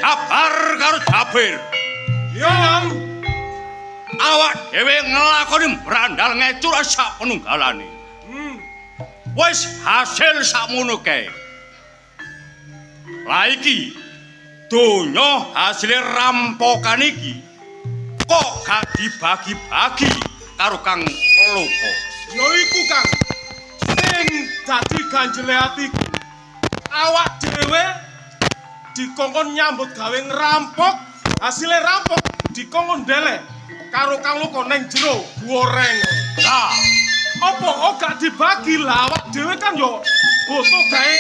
Kabar karo Jabir. Iya, Kang. Awak dhewe nglakoni brandal ngecur sak penunggalane. Wis hasil sakmono kae. Lah iki donya hasile rampokan iki kok gak dibagi-bagi karo Kang Loko. Ya iku, Kang. Sing dadi ganjele atiku. Awak dhewe dikongkon nyambut gawe ngrampok, hasile rampok dikongkon ndelek karo Kang Loko neng jero gua rengel. Lah, Apa kok gak dibagi lah awak dhewe kan yo butuh gawe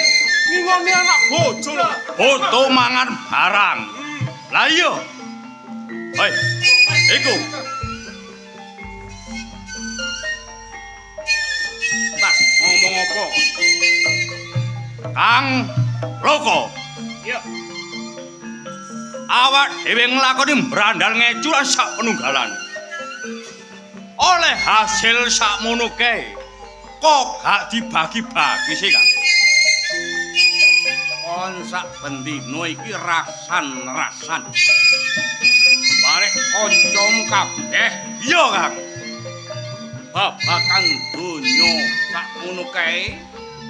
ngingoni anak bojo lho. foto mangan barang. Lah iya. Hei, iku. Tas ngomong apa? Kang Loko. Iya. Awak dhewe nglakoni brandal ngecur sak penunggalan. Oleh hasil sakmono kae, kok gak dibagi-bagi sih, Kang? Kon sak bendina iki rasan-rasan. Barek kancamu kabeh Iya, Kang. babakan donya sakmono kae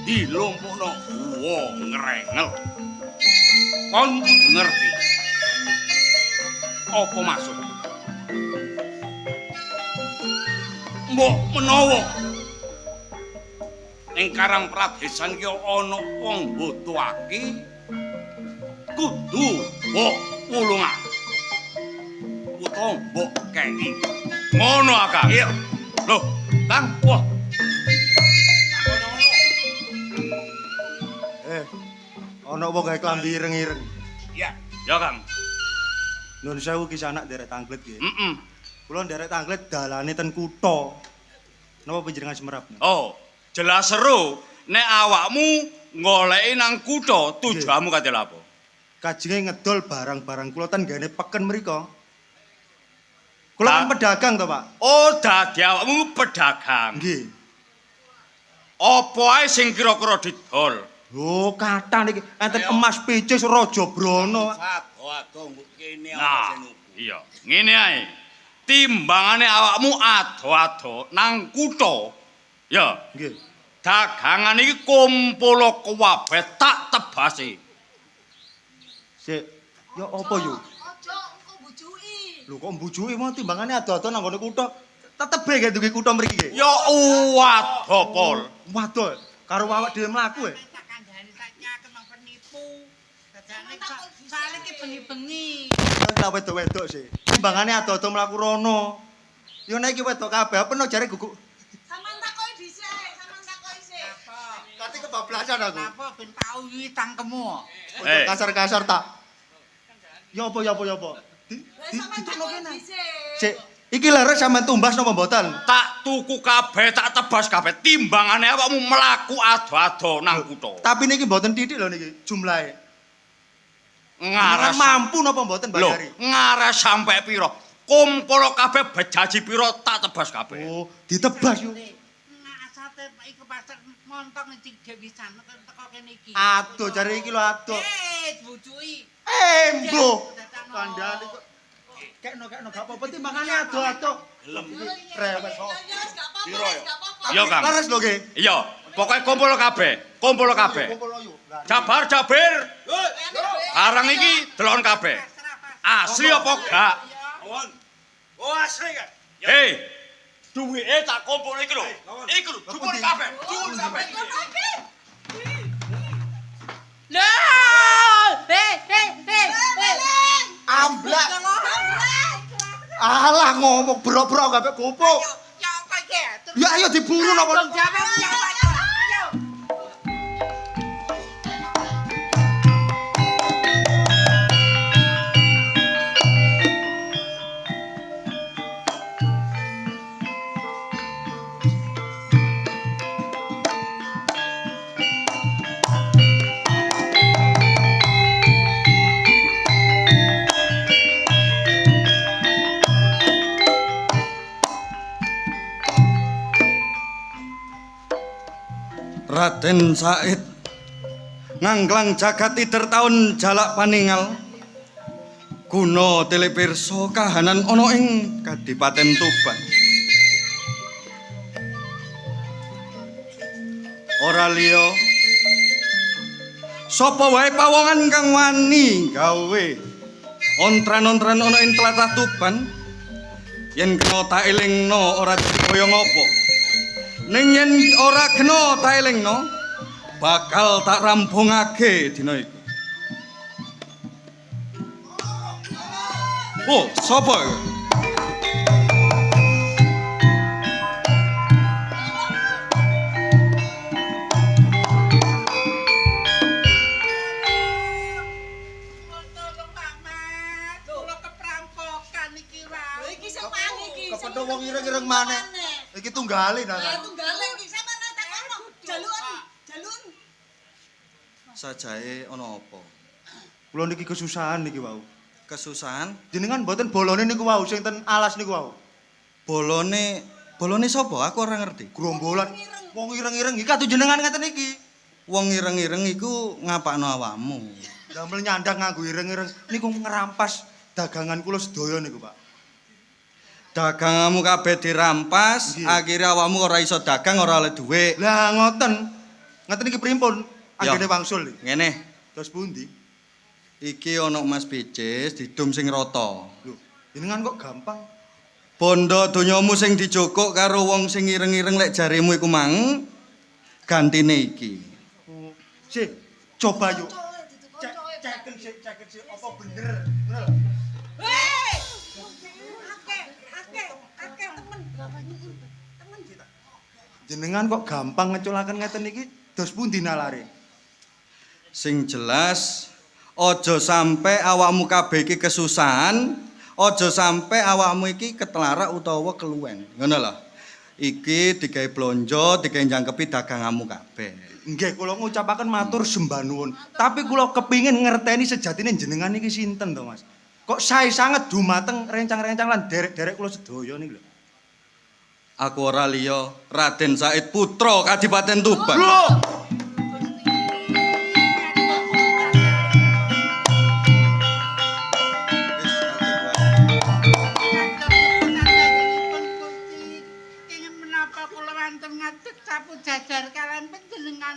dilumpukno guwa ngrengel. Kon kudu ngerti. Apa maksud? Mbok menawa ning Karang Pradesan ki ana wong mbutuhake kudu mbok wulungan. Utawa mbok kei. Ngono ah, Kang. Iya. Loh, Kang, Wah. Ana wong gawe klambi ireng-ireng. Ya. Ya, Kang. Nun sewu ki sanak nderek tanglet nggih. Heeh. Kula nderek tanglet dalane ten kutha. Napa panjenengan semerap? Oh, jelas seru nek awakmu goleki nang kutha tujuanmu kate lapo? Kajenge ngedol barang-barang kula ten gene peken mriko. Kula kan pedagang to, Pak. Oh, dadi awakmu pedagang. Nggih. Apa ae sing kira-kira didol? Oh, kathah niki enten emas picis Raja Brana. Ado-ado nggo kene ana Nah, sing nuku. iya. Ngene ae. Timbangane awakmu ado-ado nang kutha. Ya, Nggih. dagangan iki kumpul kabeh tak tebasi. Sik, ya apa yo? Ojo engko mbujuki. Lho kok mbujuki mau timbangane ado-ado nang ngene kutha. Tetep bae dugi kutha mriki nggih. Ya waduh pol. Waduh, karo awak dhewe mlaku e. Tak kandhani tak nyaken nang penipu. Dadane sale ki bengi-bengi. Tak wedok-wedok sih. Timbangane ado-ado mlaku rono. Yo nek iki wedok kabeh apa no jare guguk. Sampeyan takoki dhisik, sampeyan takoki sik. Kate kebablasan aku. Apa ben tau iki tangkemu. Eh. Kasar-kasar tak. Ya apa ya apa ya apa. Di Lah di sampeyan ditukno takoki kene. dhisik. Sik, iki leres sampean tumbas napa mboten? Tak tuku kabeh, tak tebas kabeh. Timbangane awakmu mlaku ado-ado nang kutha. Tapi niki mboten titik lho niki jumlahe. Ngaras Jenengan mampu napa mboten lho, bayari? ngaras sampe pira? Kumpul kabeh bejaji pira tak tebas kabeh. Oh, ditebas yo. Ngasate iku pasar montong iki dewisan teko kene iki. Aduh jare iki lho aduh. Eh, bujuki. Embo. Kandhane kok. Kekno-kekno gak apa-apa timbangane adoh-adoh. Gelem. Rewel. Ya wis gak apa-apa, Piro ya? wis gak apa-apa. Iya, Kang. Leres lho nggih. Iya, pokoke kumpul kabeh, kumpul kabeh. Kumpul yo. Jabar Jabir, barang iki delokon kabeh. Asli apa gak? Won. Oh asli kan. Hei, duwike tak kumpul iki lho. Iki lho, dukun kabeh, dukun kabeh. Lho, eh eh eh eh. Amblak. Alah ngomong brok-brok kabeh gopok. Ya apa iki? Ya ayo diburu napa? Tanggung jawab ya apa iki? Ayo. Raden Said nganglang jagat ider taun jalak paningal. Guna telepirsa kahanan ana ing Kadipaten Tuban. Ora liya sapa wae pawongan kang wani gawe ontran-ontran ana ing tlatah Tuban, yen kena tak elingno ora dadi kaya ngapa. Ning yen ora kena tak elingno bakal tak rampungake dina iku. Oh, sapa iku? Tolong Pak Mat, kula keperampokan iki wae. Lho iki sing wangi iki. Kepethuk wong ireng-ireng maneh. Iki tunggale ta. Lah tunggale iki sampean tak kono. Jalukan, jalukan. Sajae ana apa? Kula niki kesusahan niki wau. Kesusahan? Jenengan mboten bolone niku wau sing ten alas niku wau. Bolone, bolone sapa? Aku ora ngerti. Gerombolan wong ireng-ireng iki katu jenengan ngeten iki. Wong ireng-ireng iku ngapakno awakmu? Damel nyandang nganggo ireng-ireng niku ngerampas dagangan kula sedaya niku, Pak. Daganganmu kabeh dirampas, Nggih. akhirnya awakmu ora iso dagang, ora oleh dhuwit. Lah ngoten. Ngeten iki pripun? Ya. Anggene wangsul iki. Ngene, Terus pundi? iki ana Mas Picis didum sing rata. Lho, jenengan kok gampang. Bondo donyamu sing dijokok karo wong sing ireng-ireng lek jarimu iku mang gantine iki. Oh, sik, coba yuk. Cek, Ceken sik, ceken sik apa bener. Ngono lho. Hei! Akeh, akeh, akeh temen. Temen. Jenengan kok gampang ngeculaken ngeten iki dos pundi nalare? Sing jelas aja sampe awakmu kabeh iki kesusahan, aja sampe awakmu iki ketelarak utawa keluwen. Ngono lho. Iki digawe blonjo, digawe njangkepi daganganmu kabeh. Nggih, kula ngucapaken matur sembah nuwun. Tapi kula kepingin ngerteni sejatine jenengan iki sinten to, Mas? Kok sae sanget dumateng rencang-rencang lan derek-derek kula sedaya niki lho. Aku ora liya Raden Said Putra Kadipaten Tuban. Lho, Ingin menapa kula wonten ngadeg sapu jajar kalian panjenengan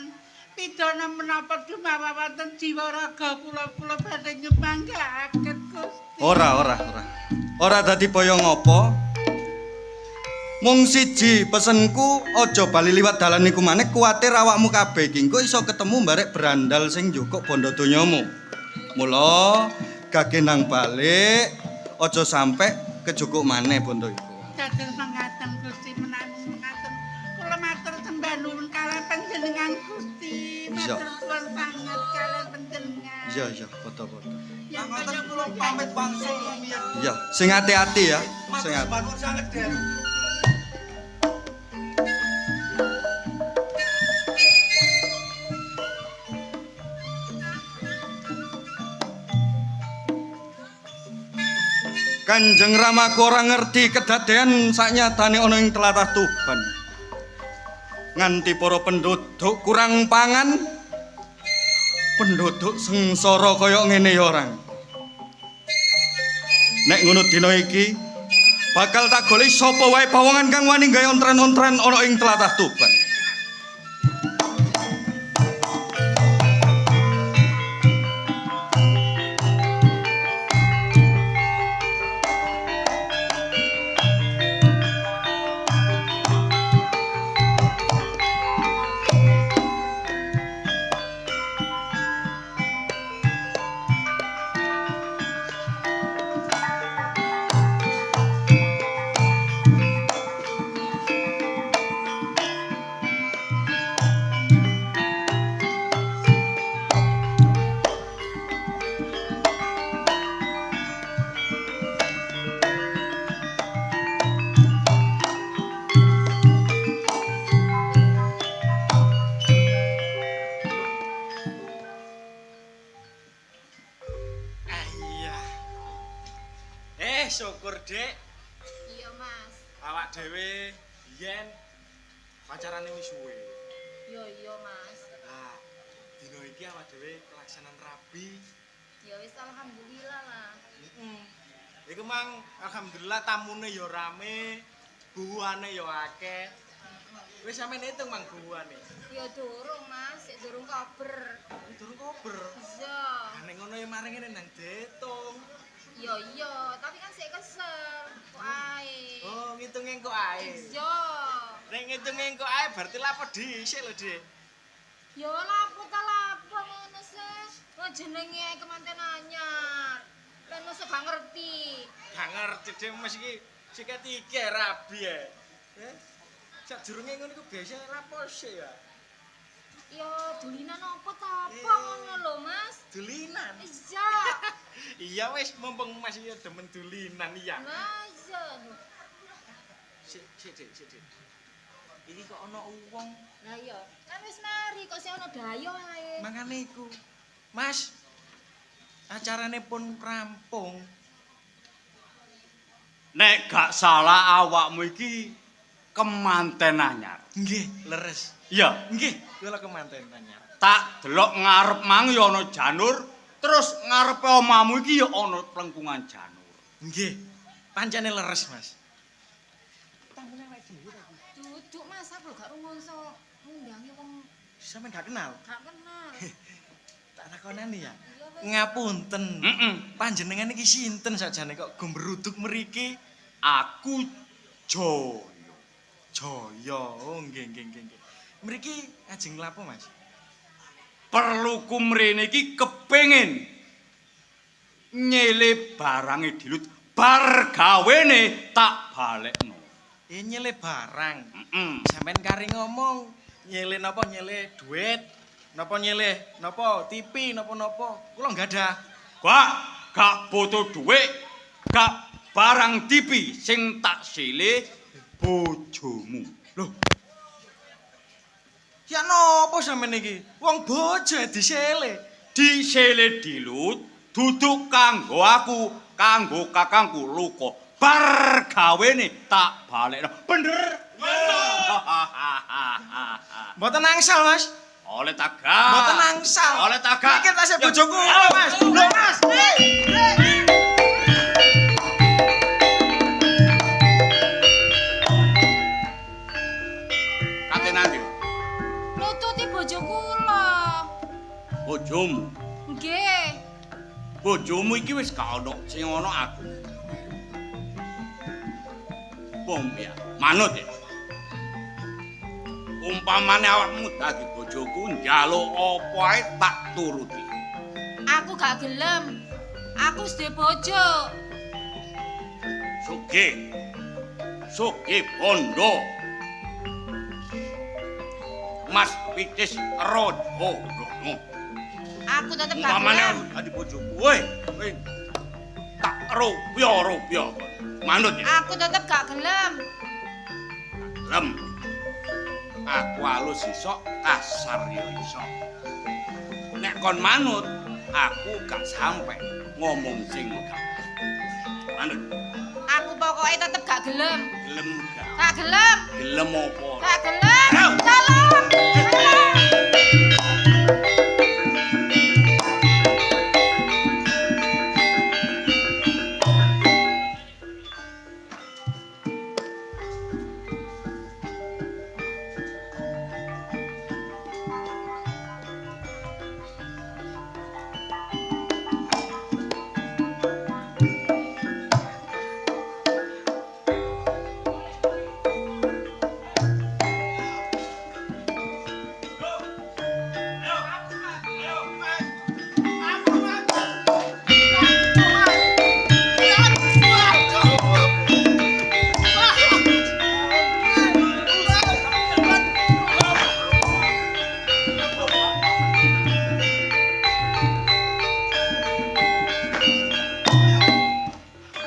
pidana menapa dumawa wonten jiwa raga kula kula badhe nyumanggaaken Gusti. Ora, ora, ora. Ora dadi boyo ngopo. Mung siji pesenku aja bali liwat dalan iku maneh kuwatir awakmu kabeh iki engko iso ketemu barek berandal sing njukuk bondo donyamu. Mula gage nang balik aja sampe kejukuk maneh bondo iku. Dados mengaten Gusti menawi mengaten kula matur sembah nuwun kalian panjenengan Gusti. Iya. Matur suwun sanget kalian panjenengan. Iya, iya, padha-padha. Yang ngoten kaya kula pamit wangsul rumiyin. Iya, sing ati-ati ya, Matur sing ati. sembah nuwun sanget, Der. Kanjeng Ramaku ora ngerti kedadean saknyatane ana ing tlatah Tuban. Nganti para penduduk kurang pangan, penduduk sengsara kaya ngene ya orang. Nek ngono dina iki bakal tak goleki sapa wae pawongan kang wani gawe ontran-ontran ana ing tlatah Tuban. Iya. Syukur, Dik. Iya, Mas. Awak dhewe yen pacarane wis suwe. Yo iya, Mas. Nah, dina iki awak dhewe kelaksanan rabi. Ya wis alhamdulillah lah. Heeh. Iku mang alhamdulillah tamune ya rame, buwane ya akeh. Wis sampeyan hitung mang buwane. Ya durung, Mas, sik durung kober. Durung kober. Iya. Lah nek ngono ya maring ngene nang diitung. Ya iya, tapi kan sik kesel. Kok ae. Oh, ngitunge engko ae. Iya. Nek ngitunge engko ae berarti lapo dhisik lho, Dik. Ya lapo ta lapo ngono sih. Wong jenenge ae kemanten anyar. Lan mosok gak ngerti. Gak ngerti Dik, Mas iki sikat iki rabi ya. Eh? Sadurunge ngono iku biasa lapo sih ya. Ya dulinan apa ta apa ngono lho, Mas. Dulinan. Iya. Iya wis mumpung Mas iki demen dulinan iya. Lah iya. Sik sik Dik, sik Dik. Iki kok ana wong. Lah iya, kan wis mari kok sik ana dayo ae. Makane iku. Mas, acarane pun rampung. Nek gak salah awakmu iki kemanten anyar. Nggih, leres. Iya, Nggih, kula kemanten anyar. tak delok ngarep mang ya ana janur, terus ngarepe omahmu iki ya ana plengkungan janur. Nggih. Pancene leres, Mas. Duduk Mas, aku lho gak rumangsa ngundangi wong Sampeyan gak kenal? gak kenal. Tak takonani ya. Iya wis. Ngapunten. Heeh. Panjenengan iki sinten sakjane kok gumberuduk mriki? Aku Joyo. Jaya. Oh, nggih nggih nggih nggih. Mriki ajeng lapo, Mas? Perluku mrene iki kepengin nyele barange dilut bar gawene tak balekno. Eh nyele barang. Heeh. Sampeyan kari ngomong nyele napa nyele duit, napa nyele napa TV, napa-napa. Kula nggak ada. Gak, gak butuh duit, gak barang TV sing tak sile bojomu. Loh. Ya napa sampeyan iki? Wong bojo disele. Disele dilut duduk kanggo aku, kanggo kakangku luka. Bar gawene tak balekno. Bener. Mboten angsal, Mas. Oleh tagak. Mboten angsal. Oleh tagak. Mikir tasih bojoku, Ya. Mas. Lho, Mas. Kate nanti Nututi bojo kula. bojomu. Nggih. Bojomu iki wis gak ono sing ono aku. Bom ya, manut ya. Umpamane awakmu dadi bojoku njaluk apa ae tak turuti. Aku gak gelem. Aku wis duwe bojo. Sugih. Sugih bondo. Mas Pitis Raja Rono. Aku tetep gak Umpamane gelem. aku dadi bojoku, weh, weh. Tak rupya-rupya. Manut ya. Aku tetep gak gelem. Lem. Aku alus iso, kasar ya iso. Nek kon manut, aku gak sampe ngomong sing gak. Manut, Aku pokoknya tetep gak gelem. gelem gak? Gak gelem. Gelem apa ora? Gak gelem. Ayo. Tolong. Tolong.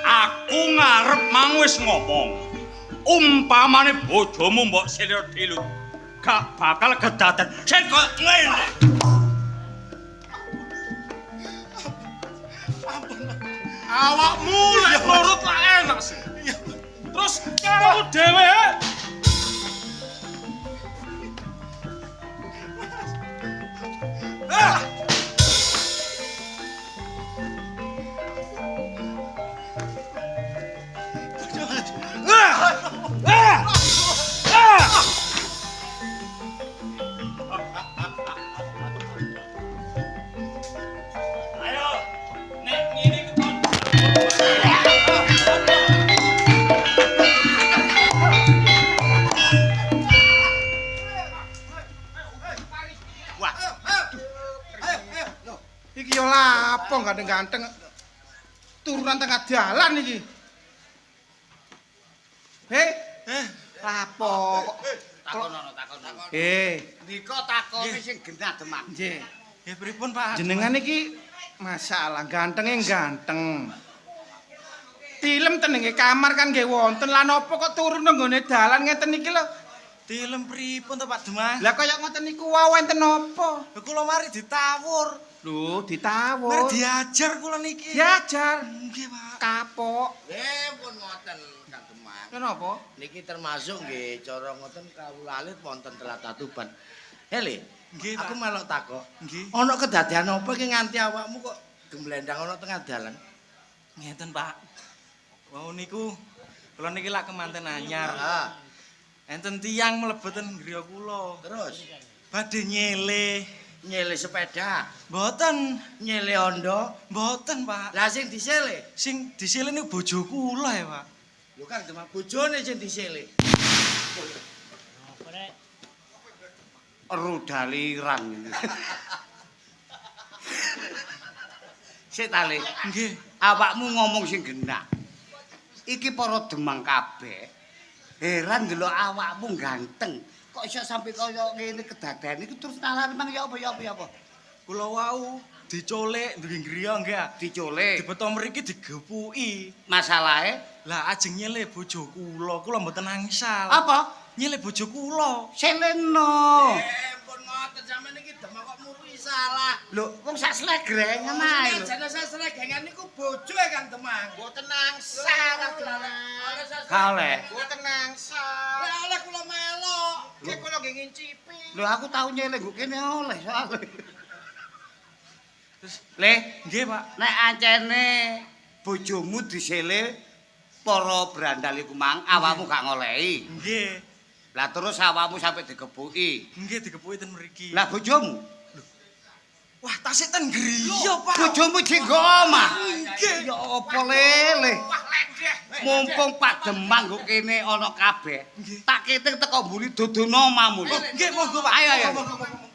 Aku ngarep mang wis ngomong. Umpamane bojomu mbok silir dilut, gak bakal kedaden sing kok ngene. Awakmu lek nurut lah enak sih. Terus kamu dhewe. Iki yo lapo ganteng-ganteng. Turunan tengah dalan iki. Hei, lapo kok. Takonono, takonono. Eh, Ndika takone sing genah Demang. Nggih. Nggih pripun, Pak? Jenengan iki masalah gantenge ganteng. Tilem tenenge kamar kan nggih wonten lan apa kok turu nang nggone dalan ngeten iki lho. Tilem pripun to, Pak Demang? Lah kaya ngoten niku wau enten napa? Lha kula mari ditawur. Lho, ditawur. Mari diajar kula niki. Diajar. Nggih, Pak. Kapok. Nggih pun ngoten Kang Demang. Kenapa? Niki termasuk nggih cara ngoten kawula alit wonten tlatah Tuban. Hele, Nggih, aku Pak. melok takok. Nggih. Ana kedadean apa iki nganti awakmu kok gemlendang ana tengah dalan? Ngeten, Pak. Wau niku kula niki lak kemanten anyar. Ah, Enten tiyang mlebet ten griya kula. terus Badhe nyele. nyele sepeda, Mboten, nyele ondo. mboten, Pak. Lah sing disele? Sing disele niku bojo kula ya, Pak. Lho Kang Demang bojone sing disele. Rudal irang. Sik ta, Le. Nggih. Awakmu ngomong sing genah. Iki para demang kabeh heran ndelok awakmu ganteng. Kok iso sampe kaya ngene kedadean iku terus nalar mang ya apa ya apa ya apa? Kula wau dicolek ndugi griya nggih. ah. Diculik. Dibeto mriki digepuki. Masalahe Lah ajeng nyele bojo kula, kula mboten angsal. apa? Nyele bojo kula. Seleno. Eh, pun ngoten sampeyan iki Demang kok muruki salah. Lho, wong sak slegrengan ae lho. Senajan sak sregrengan niku bojo e Kang Demang. Mboten angsal Kang Demang. Gak oleh. Mboten angsal. Lah oleh kula melok. Nggih kula nggih ngincipi. Lho aku tau nyeleng nggo kene oleh soalé. Le, Nggih, Pak. nek ancene bojomu disele para brandal iku mang awakmu gak ngolehi. Nggih. Lah terus awakmu sampe digebuki. Nggih digepuki ten mriki. Lah bojomu? Wah, tasik ten griya, Pak. Bojomu jenggo omah. Nggih. Ya apa lele? Mumpung Pak Demang nggo kene ana kabeh. Tak keting teko mburi dodono omahmu lho. Nggih, monggo, Pak. Ayo ayo. Monggo, monggo, monggo.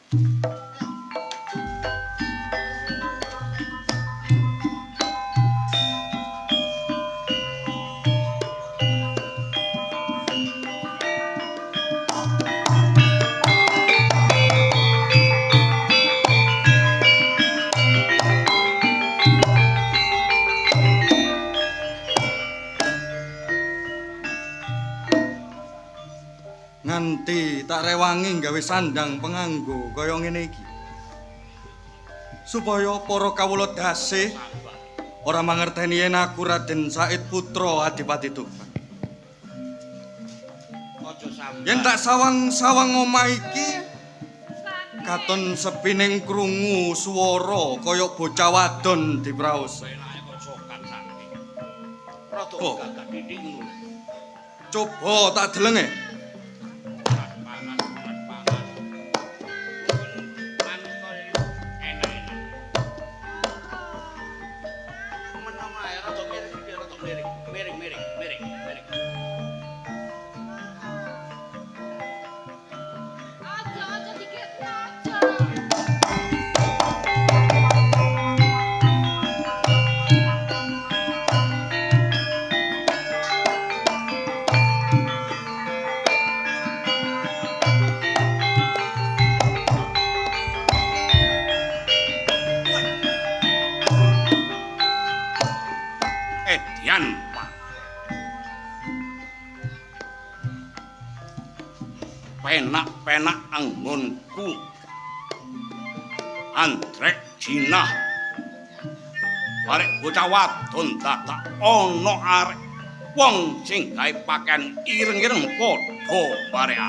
Nganti tak rewangi gawe sandang penganggo kaya ngene iki. Supaya para kawula dasih ora mangerteni yen aku Raden Said Putra Adipati Tuban. Aja sambat. Yen tak sawang-sawang omah iki katon sepining krungu swara kaya bocah wadon dipraos. Enake kok sokan sakit. Rada Oh. gagah titik ngono. Coba tak delenge. Panas, panas, panas. Manut kaya enak-enak. Meneng ae rada miring iki, rada miring. Miring, miring, miring, miring. Aja aja diketno aja. Edian, Pak. Penak-penak anggonku. Andrek jinah. Arek bocah wadon dadak ana arek wong sing gawe pakaian ireng-ireng padha barek.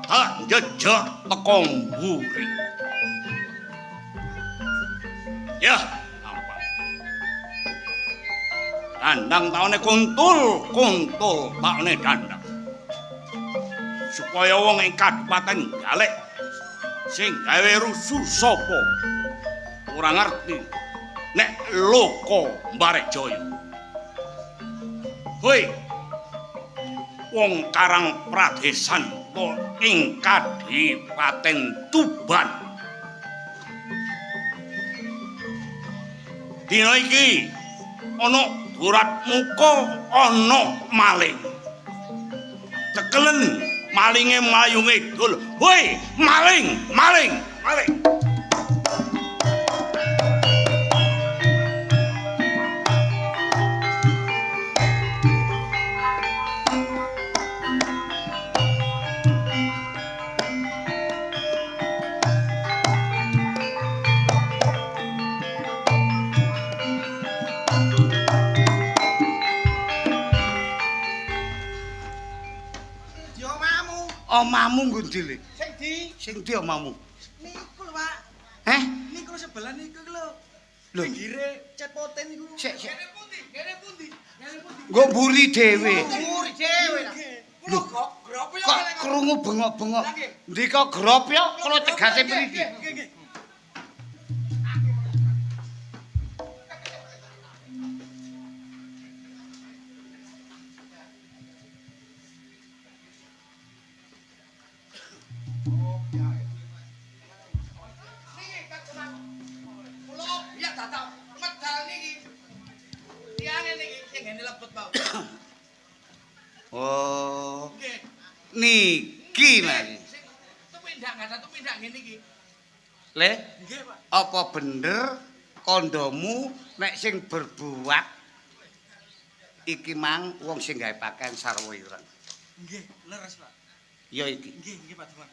Tak jejak teko mburi. Yah, nampak. Dandang taune kuntul, kuntul taune dandang. Supaya wong ing kadipaten galek sing gawe rusuh sapa ora ngerti nek loko mbarek jaya. Hoi. Wong Karang Pradesan to ing kadipaten Tuban. Dina iki ana durat muka ana maling. Cekelen malinge mlayu ngidul. Woi, maling, maling, maling. Omamu nggo ndi le? Sing di Sing ndi omamu? niku lho, Pak. Heh? Niku lho sebelah niku lho. Lho. Pinggire cepote niku. Sik, sik. Kene pundi? Kene pundi? Kene pundi? Nggo mburi dhewe. Mburi dhewe ta. Lho, Kok grop yo Kok krungu bengok-bengok. Ndi kok grop yo kula cegate mriki. Nggih, nggih. Niki Kang Demang. Kula biak dadak medal niki. Tiange niki sing ngene lebet wau. Oh. Nggih. Niki Mas. Sing tumindak ngene tumindak ngene iki. Le, Nggih, Pak. apa bener kondomu nek sing berbuat iki mang wong sing gawe pakaian sarwa ireng. Nggih, leres, Pak. Ya iki. Nggih, nggih Pak Demang.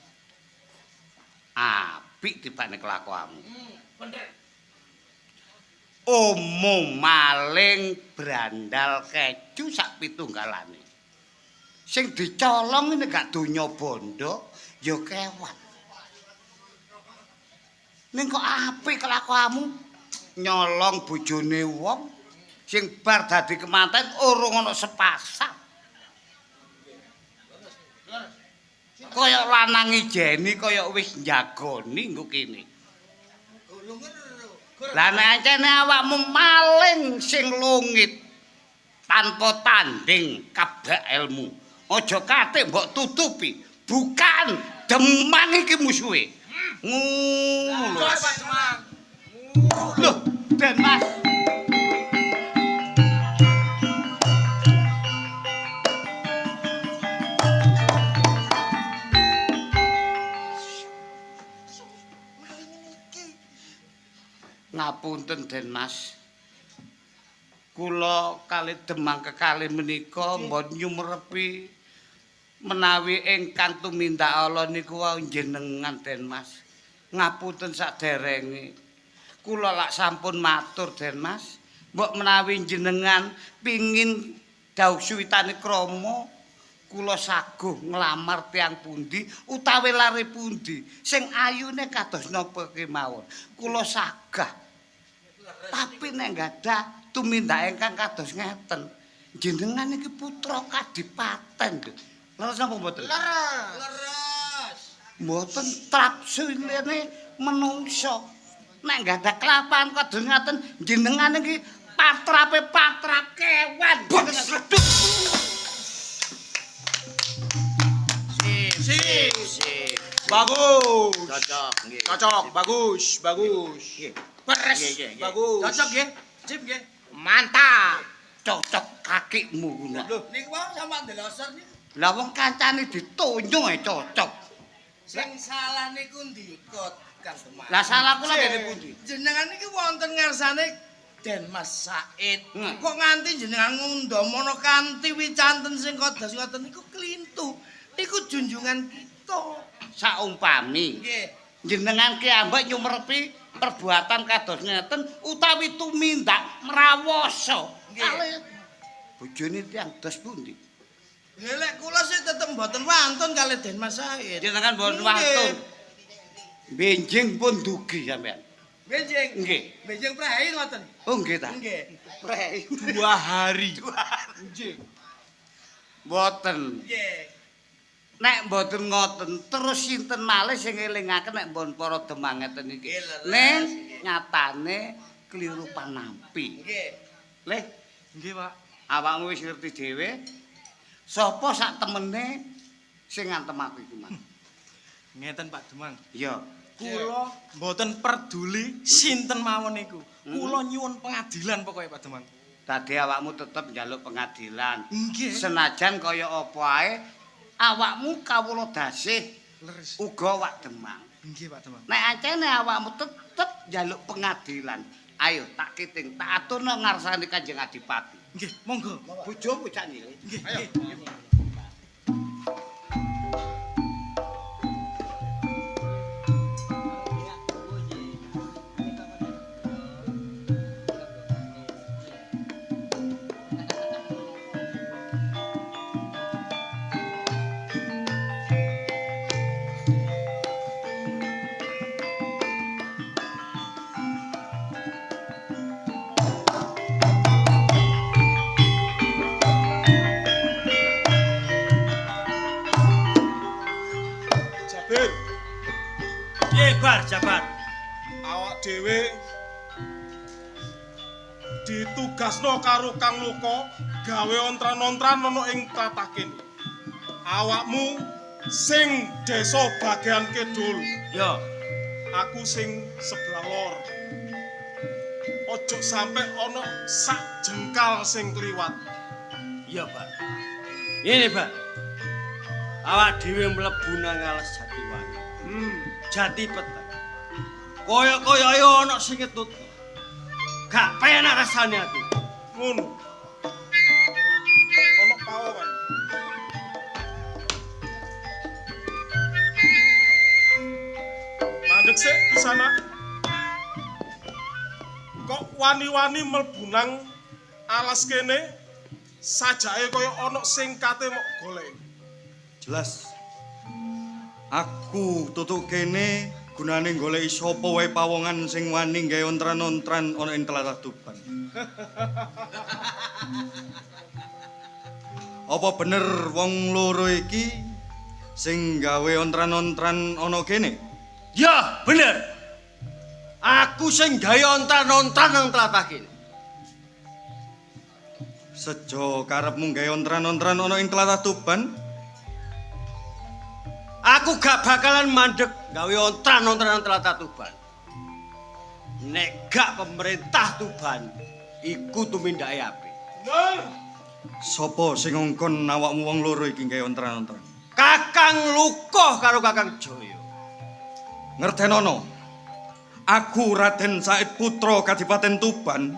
Apik tibane kelakuanmu. Bener. Omo maling brandal keju sak pitunggalane. Sing dicolong ini gak donya bondo, ya kewan. Ning kok apik kelakuanmu nyolong bojone wong sing bar dadi kemanten urung ana sepasang. Kaya lanang ijeni kaya wis njagoni nggo kene. Lah nek ancene awakmu maling sing lungit tanpa tanding kabeh ilmu. Aja katik mbok tutupi. Bukan Demang iki musuhe. Ngono lho. Pak Demang. Loh, Den Mas. Ngapunten Den Mas. Kula kalih Demang kekalih menika mbon nyumrepi menawi ingkang tumindak Allah niku wau jenengan Den Mas. Ngapunten saderenge. Kula lak sampun matur Den Mas, mbok menawi jenengan pingin dhauh suwitane krama, kula saguh nglamar tiyang pundi utawi lare pundi sing ayune kados napa kemawon. Kula sagah. Tapi nek gadah tumindak ingkang kados ngeten, jenengan iki putra kadipaten lho. Leres napa mboten? Leres. Leres. Mboten trapsulene menungso. Nek gadah kelakuan kados ngaten jenengan iki patrape patrap kewan. Sip. Sip. Bagus. Cocok nggih. Cocok, bagus, bagus. Beres. Nggih, nggih, nggih. Bagus. Cocok nggih. Sip nggih. Mantap. Cocok kakimu ngono. Lho, niku wau sampean ndelosor niku. Lah wong kancane ditonjong ae cocok. Sing salah niku ndikot Kang Demang. Lah salah kula ngene pundi? Jenengan niki wonten ngarsane Den Mas Said. Hmm. Kok nganti jenengan ngundhamana kanthi wicanten sing kados ngoten niku klintu. Niku junjungan kita. Saumpami Nggih. jenengan ki ambek nyumrepi perbuatan kados ngeten utawi tumindak mrawasa. Nggih. Kalih bojone tiyang dos pundi? Lha lek kula sih tetep mboten wantun kalih Den Mas Said. Jenengan mboten Nggih. wantun. Benjing pun dugi sampean. Benjing. Nggih. Benjing prei ngoten. Oh nggih ta. Nggih. Prei. 2 hari. Nggih. Mboten. Nggih. Nek mboten ngoten terus sinten malih sing ngelingaken nek mbon para demang ngeten iki. Nggih, leres. Ning nyatane kliru panampi. Nggih. Leh, Nggih, Pak. awakmu wis ngerti dhewe. Sapa sak temene sing ngantem aku iki, Mas? Ngeten Pak Demang. Iya. Kula mboten peduli sinten mawon niku. Kula nyuwun pengadilan pokoke Pak Demang. Dadi awakmu tetep njaluk pengadilan. Nggih. Senajan kaya apa ae awakmu kawula dasih Leres. uga Wak Demang. Nggih Pak Demang. Nek ancene awakmu tetep njaluk pengadilan, ayo tak kiting, tak aturno ngarsane Kanjeng Adipati. Nggih, monggo. Bojomu cak nyile. Nggih, nggih. Jabir, Piye Bar Jabar? Awak dhewe ditugasno karo Kang Loka gawe ontran-ontran ana ing tlatah kene. Awakmu sing desa bagian kidul, Yo, aku sing sebelah lor. Ojo sampe ana sak jengkal sing kliwat. Iya, Bar. Ngene, Bar. Awak dhewe mlebu nang alas Jatiwangi. Jati peteng. Kaya-kaya ana sing ngetut. Gak penak rasane ati. Ngono. Ana pawon. Mandek sik di sana. Kok wani-wani mlebu nang alas kene sajake kaya ana sing kate mok golek. Jelas. Aku tutuk kene gunane goleki sapa wae pawongan sing wani gawe ontran-ontran ana ing tlatah Tuban. Apa bener wong loro iki sing gawe ontran-ontran ana kene? Ya, bener. Aku sing gawe ontran-ontran nang tlatah kene. Sejo karepmu gawe ontran-ontran ana ing tlatah Tuban? Aku gak bakalan mandek gawe ontran-ontran nang tlatah Tuban. Nek gak pemerintah Tuban iku tumindake apik. Bener. Sopo sing ngongkon awakmu wong loro iki gawe ontran-ontran? Kakang Lukoh karo Kakang Jaya. Ngertenono. Aku Raden Said Putra Kadipaten Tuban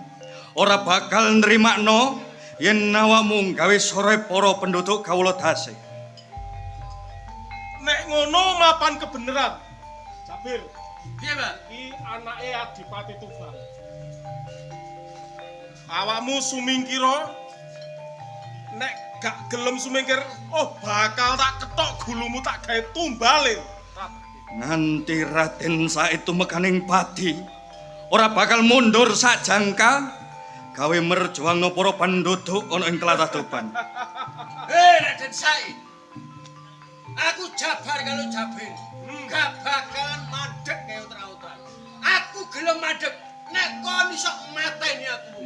ora bakal nrimakno yen awakmu gawe sore para penduduk kawula dase. Nek ngono mapan kebenaran. Jabir, Piye, Pak? iki anake Adipati Tuban. Awakmu sumingkira nek gak gelem sumingkir, oh bakal tak ketok gulumu tak gawe tumbale. Nganti Raden Said tumekaning pati ora bakal mundur sak jangka gawe merjuangno para penduduk ana ing tlatah Tuban. Hei, Raden Said. Aku Jabar kalau Jabir. Gak bakalan mandek gawe ontran-ontran. Aku gelem mandek nek kon iso mateni aku.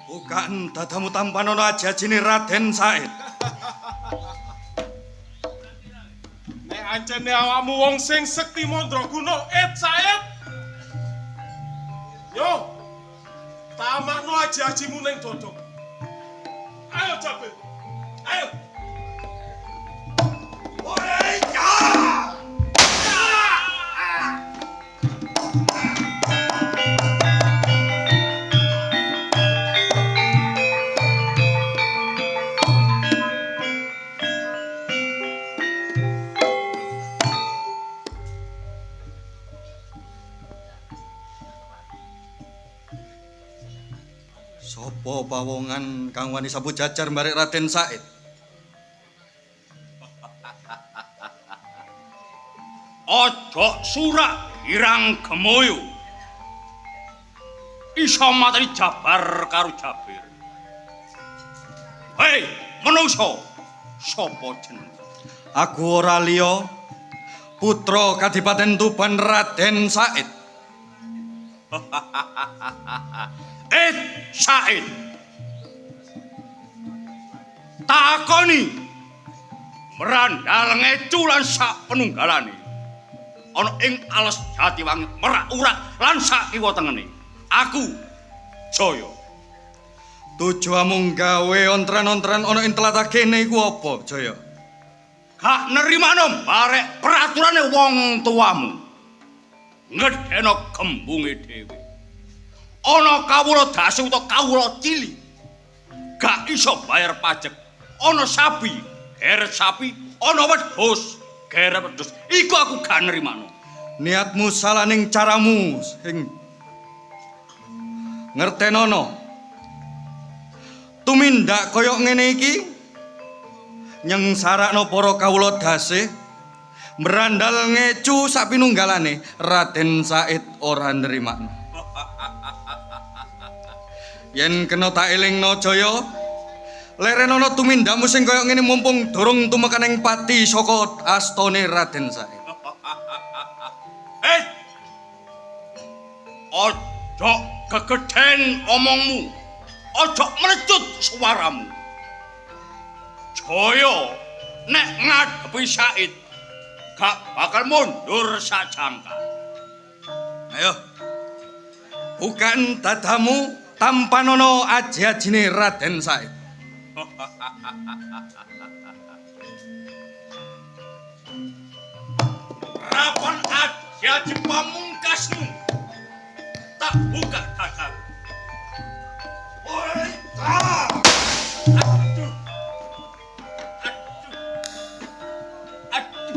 Bukan dadamu tampanono aji-ajine Raden Said. Nek ancene awakmu wong sing sekti mandraguna, et Said. Yo. Tamakno aji-ajimu ning dodok. Ayo Jabir. Ayo. Sopo pawongan kang wani sapu jajar mbarek Raden Said? Ojo surak girang gemoyo. Iso mateni Jabar karo Jabir. Hei, menungso. Sopo jeneng? Aku ora liya putra Kadipaten Tuban Raden Said. Et Said. Takoni merandal ngecu lan sak penunggalane. ana ing alas Jatiwangi merak-urak lan sakiwa tengene. Aku Jaya. Tujuanmu gawe ontran-ontran ana ing tlatah kene iku apa, Jaya? Gak nerimano barek peraturane wong tuamu. Ngedeno gembunge dhewe. Ana kawula dasi utawa kawula cilik. Gak iso bayar pajak. Ana sapi, geret sapi, ana wedhus, geret wedhus. Iku aku gak nerimano. Niatmu salah ning caramu sing ngertenono. Tumindak koyok ngene iki nyengsarakno para kawula dasih, mbrandal ngecu sapinunggalane Raden Said ora nrimakno. Yen kena tak elingno Jaya, lerenono tumindakmu sing koyok ngene mumpung durung tumekan ing pati saka astane Raden Said. Ojo gegeden omongmu, ojo melecut suaramu. Jaya nek ngadepi Said gak bakal mundur sajangka. Ayo, bukan dadamu tampanono aji-ajine Raden Said. Rapan aji-aji pamungkasmu tak buka dadaku. Oi, ah! Aduh. Aduh. Aduh.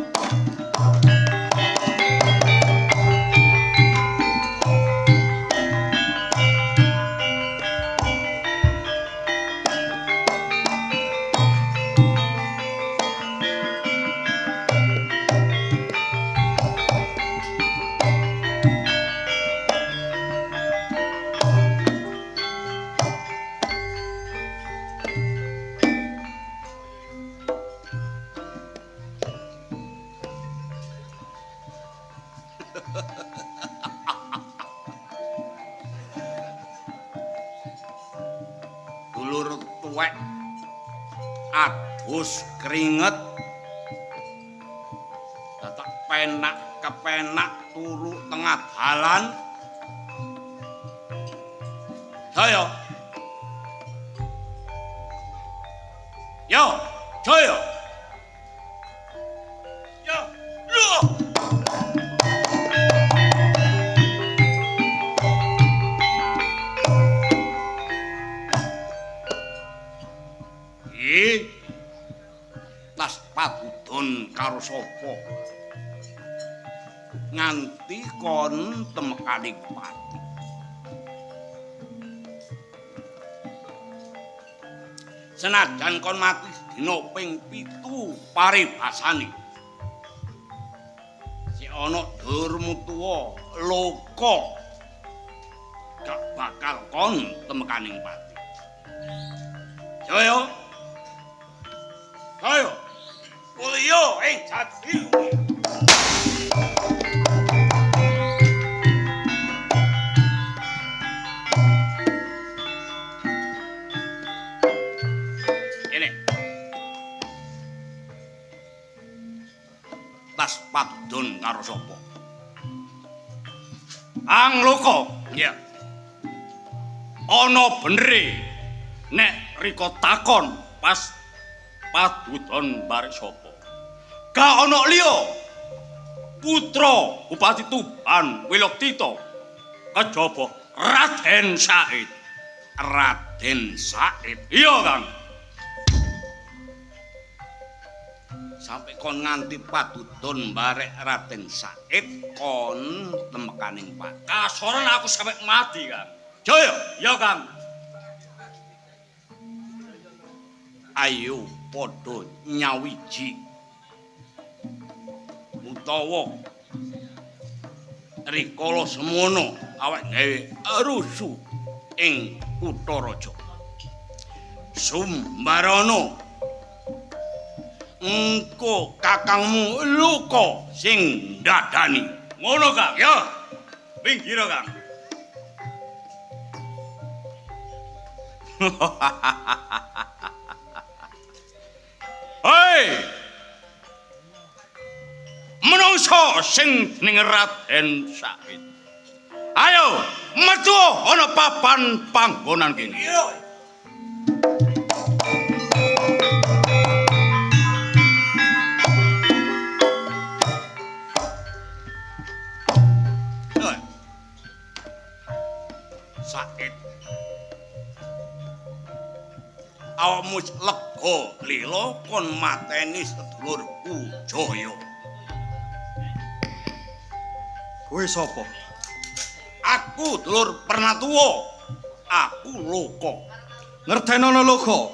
Dulur tuwek adus keringet dadak penak kepenak turu tengah dalan. Jaya. Yo, Jaya. Yo. Loh. Iki tas padudon karo sapa? Nganti kon temekane pati. Senajan kon mati dina ping 7 paribasane. Si ana durmu tuwa loka gak bakal kon temekaning pati. Jaya. Ayo, kuliyo ing jati. Ini. Tas padun karo sapa? Angloka. Iya. Ana benere nek rika takon pas padudon barek sapa. Gak ana liya putra Bupati Tuban Wiloktita kejaba Raden Said. Raden Said. Iya, Kang. Sampai kon nganti padudon barek Raden Said kon temekaning pati. Kasoran aku sampe mati, Kang. Jaya. Iya, Kang. Ayo padha nyawiji utawa rikala semono awak gawe rusuh ing kutha raja. Sumbarono engko kakangmu luka sing ndadani. Ngono, Kang? Ya. Pinggir, Kang. Hei! Menungso sing jenenge Raden Said. Ayo, metu ana papan panggonan kene. Said. Awakmu lega lila kon mateni sedulurku Jaya. Kowe sapa? Aku dulur Pernatuwa. Aku Loka. Ngertenono Loka.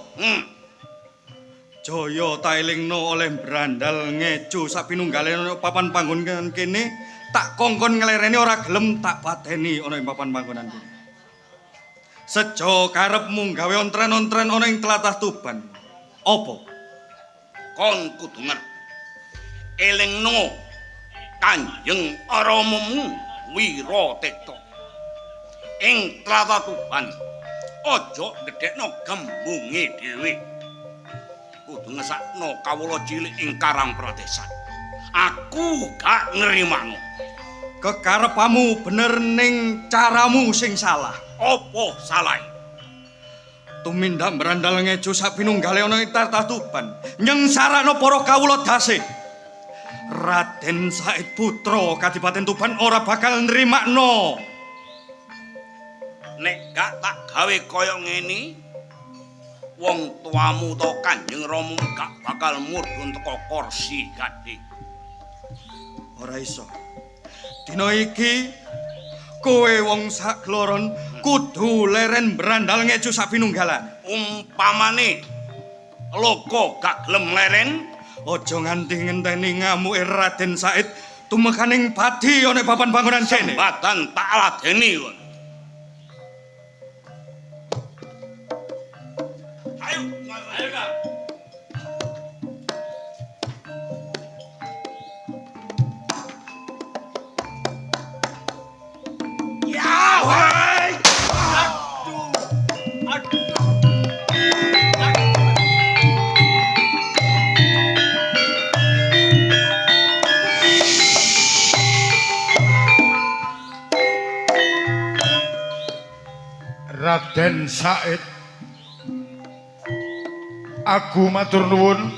Jaya ta elingno oleh brandal ngejo sapinunggale ana papan panggonan kene, tak kongkon nglereni ora gelem tak pateni ana ing papan panggonan kene. Sejo karepmu gawe ontren-ontren ana ing tlatah Tuban. Apa? Kon kudu ngerti. Elingno Kanjeng Ramamu Wiratekta. Ing tlatah Tuban aja gedhekno gembunge dhewe. Kudu ngesakno kawula cilik ing Karang Pradesan. Aku gak nrimano. Kekarepamu bener ning caramu sing salah. Apa salahe? Tumindak brandal ngejo sapinunggale ana ing tlatah Tuban, nyengsarano para kawula dase. Raden Said Putra Kadipaten Tuban ora bakal nrimakno. Nek gak tak gawe kaya ngene, wong tuamu utawa Kanjeng Ramamu gak bakal mudhun teko kursi gading. Ora iso. Dina iki kowe wong sakloron kudu leren brandal ngejo sapinunggalan. Umpamane Loka gak gelem leren, aja nganti ngenteni ngamuke Raden Said tumekaning padi ana papan panggonan kene. Badan tak ladeni kon. Ayo, ayo Kak. Ya, woi. Aduh. Aduh. Raden Said, aku matur nuwun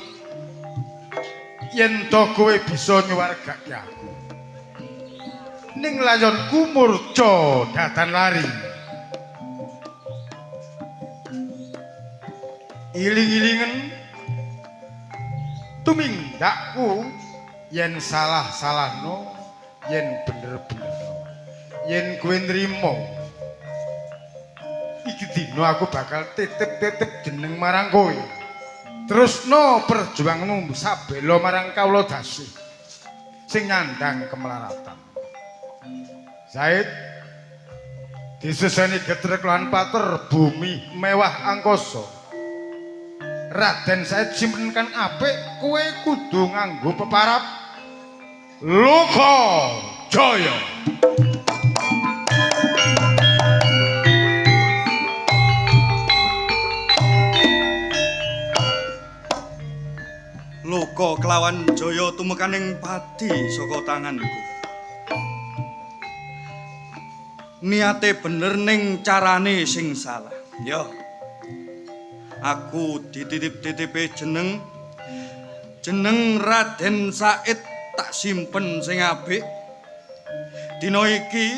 yen to kowe bisa nyuwargake aku. Ning layonku murca datan lari. Iling-ilingen tumindakku yen salah-salahno, yen bener-benerno. Yen kowe nrimo iki dina aku bakal titip-titip jeneng marang kowe. Terusno perjuanganmu sabela marang kawula dasih sing nyandang kemelaratan. Zaid, diseseni getrek lan pater bumi mewah angkasa. Raden Said simpen kan apik, kowe kudu nganggo peparap Loka Jaya. Loka kelawan Jaya tumekaning padi saka tanganku. Niate bener ning carane sing salah. Yo. Aku dititip-titipe jeneng jeneng Raden Said tak simpen sing apik. Dina iki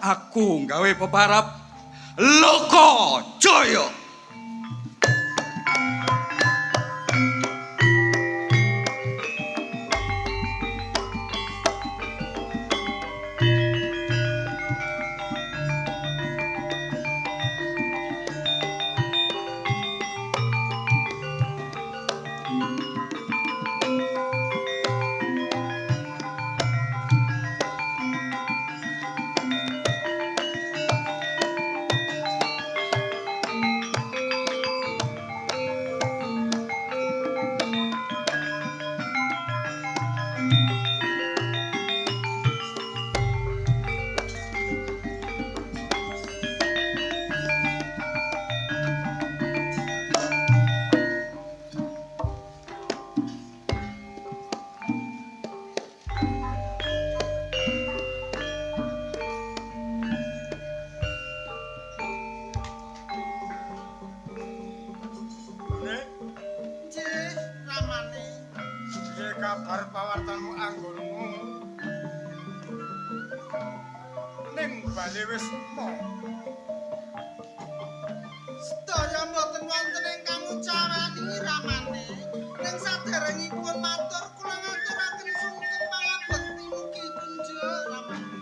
aku gawe peparap Loka Jaya. anggonmu ning bali wis mo. Sedaya mboten wonten ingkang ngucawani ramane. Ning saderengipun matur kula ngaturaken sungkem pangabekti mugi kunjuk ramane.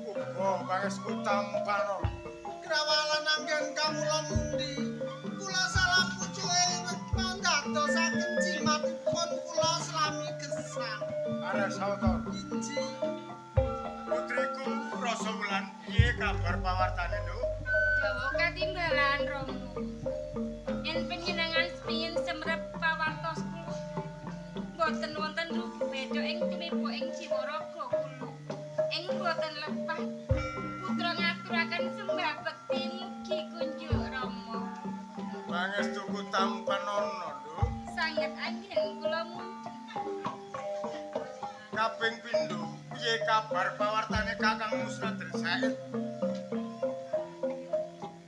Uga pangestu tampano. Krawalan anggen kawula mundi. Kula salah pucuke mandadosaken jimatipun kula selami gesang. Arep sawetara. Injih. Putriku Rasa Wulan, piye kabar pawartane, Nduk? Dawa katimbalan Rama. Yen panjenengan pengin semrep pawartos kula, mboten wonten rubeda ing tumiba ing jiwa raga kula. Ing mboten lepat putra ngaturaken sembah bekti mugi kunjuk Rama. Pangestuku tampanono, Nduk. Sanget anggen kula mundhi. Kaping pindho, piye kabar pawartane Kakangmu Raden Said?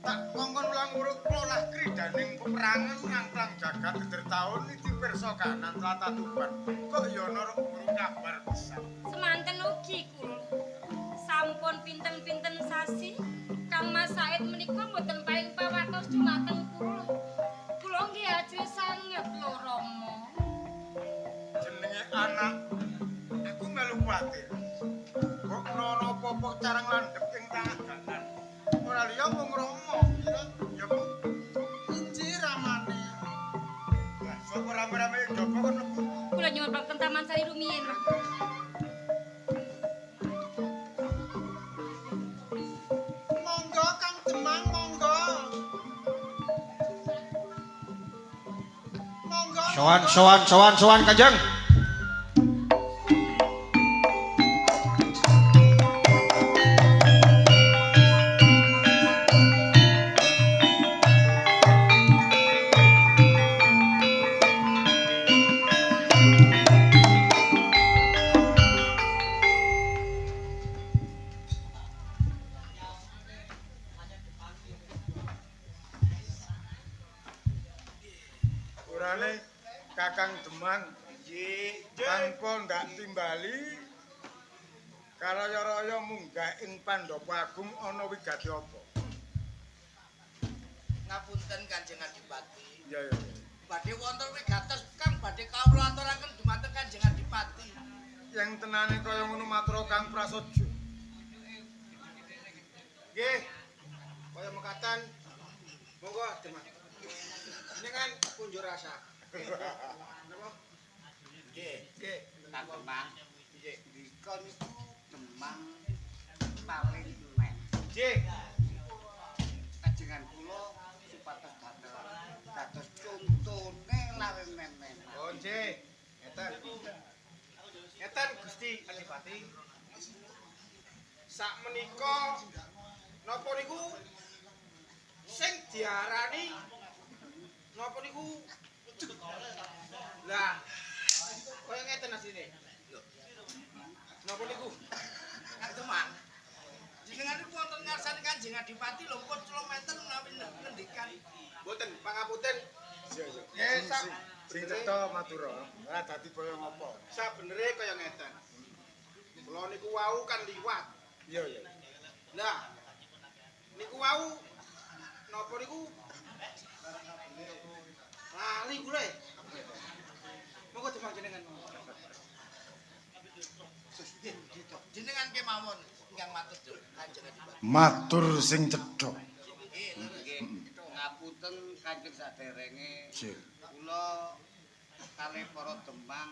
Tak kongkon ulang uruk polah kridaning peperangan ngangklang jagat geger taun iki pirsa kanan tlatah Tuban. Kok ya ana burung kabar pisan. Semanten ugi kula. Sampun pinten-pinten sasi Kang Mas Said menika mboten paring pawartos dumateng kula. Kula nggih ajrih sanget lho Rama. Jenenge anak aku melu kuwatir. Kok ana apa-apa carang landhep ing tengah dalan. Ora liya wong Rama, ya Bu. Injih ramane. Lah sapa rame-rame ing jaba kon mlebu? Kula nyuwun wonten Taman Sari rumiyin. Monggo Kang Demang, monggo. Monggo. Sowan sowan sowan sowan Kanjeng. Urane Kakang Demang nggih tanpa ndak timbali karaya-raya munggah ing Pandhapa Agung ana wigati apa? Ngapunten Kanjeng Adipati. Iya iya. Badhe wonten wigatos kang badhe kawula aturaken dumateng Kanjeng Adipati. Yang tenane kaya ngono matur Kang Prasaja. Nggih. Kaya mekaten. Monggo Demang. Jenengan kunjuk rasa. Napa? Nggih. Nggih. Kang Demang. Nggih. Ndika niku Demang paling enem. Nggih. Kajengan kula supados dados contone lare nem-neman. Oh nggih. Ngeten. Ngeten Gusti Adipati. Sak menika napa niku sing diarani napa niku? Lah, kaya ngeten asline. Lho. Napa niku? Kang Demang. Jenengan niku wonten ngarsane Kanjeng Adipati lho pun kilometer menawi ngendikan. Mboten, pangapunten. Iya iya. Nggih, sak Sing cetha matura. Ora dadi boyo ngopo. Sabenere kaya ngeten. Kula niku wau kan liwat. Iya iya. Lah, niku wau napa niku? Lali kula. Monggo Demang jenengan. Jenengan kemawon ingkang matur Kanjeng Adipati. Matur sing cetha. Nggih. Ngapunten Kanjeng saderenge. Nggih. Kula kalih para Demang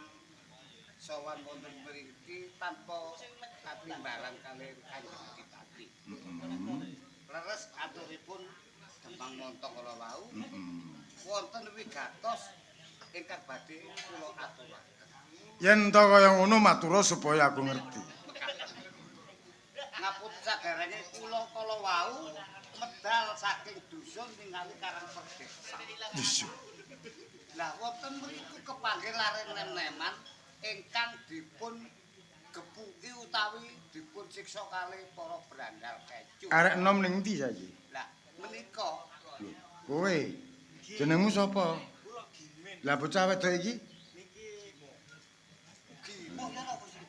sowan wonten mriki tanpa katimbalan kalih Kanjeng Adipati. Leres aturipun Demang Monto kala wau. Wonten wigatos ingkang badhe kula aturaken. Yen to kaya ngono matura supaya aku ngerti. Ngapunten saderenge kula kala wau medal saking dusun ningali Karang Perdesan. Iya. Lah wonten mriku kepanggih lare nem-neman ingkang dipun gepuki utawi dipun siksa kalih para brandal kecu. Arek enom ning ndi saiki? Lah menika Kowe jenengmu sapa? Kula Gimin. Lah bocah wedok iki Niki ugi Ya napa sih?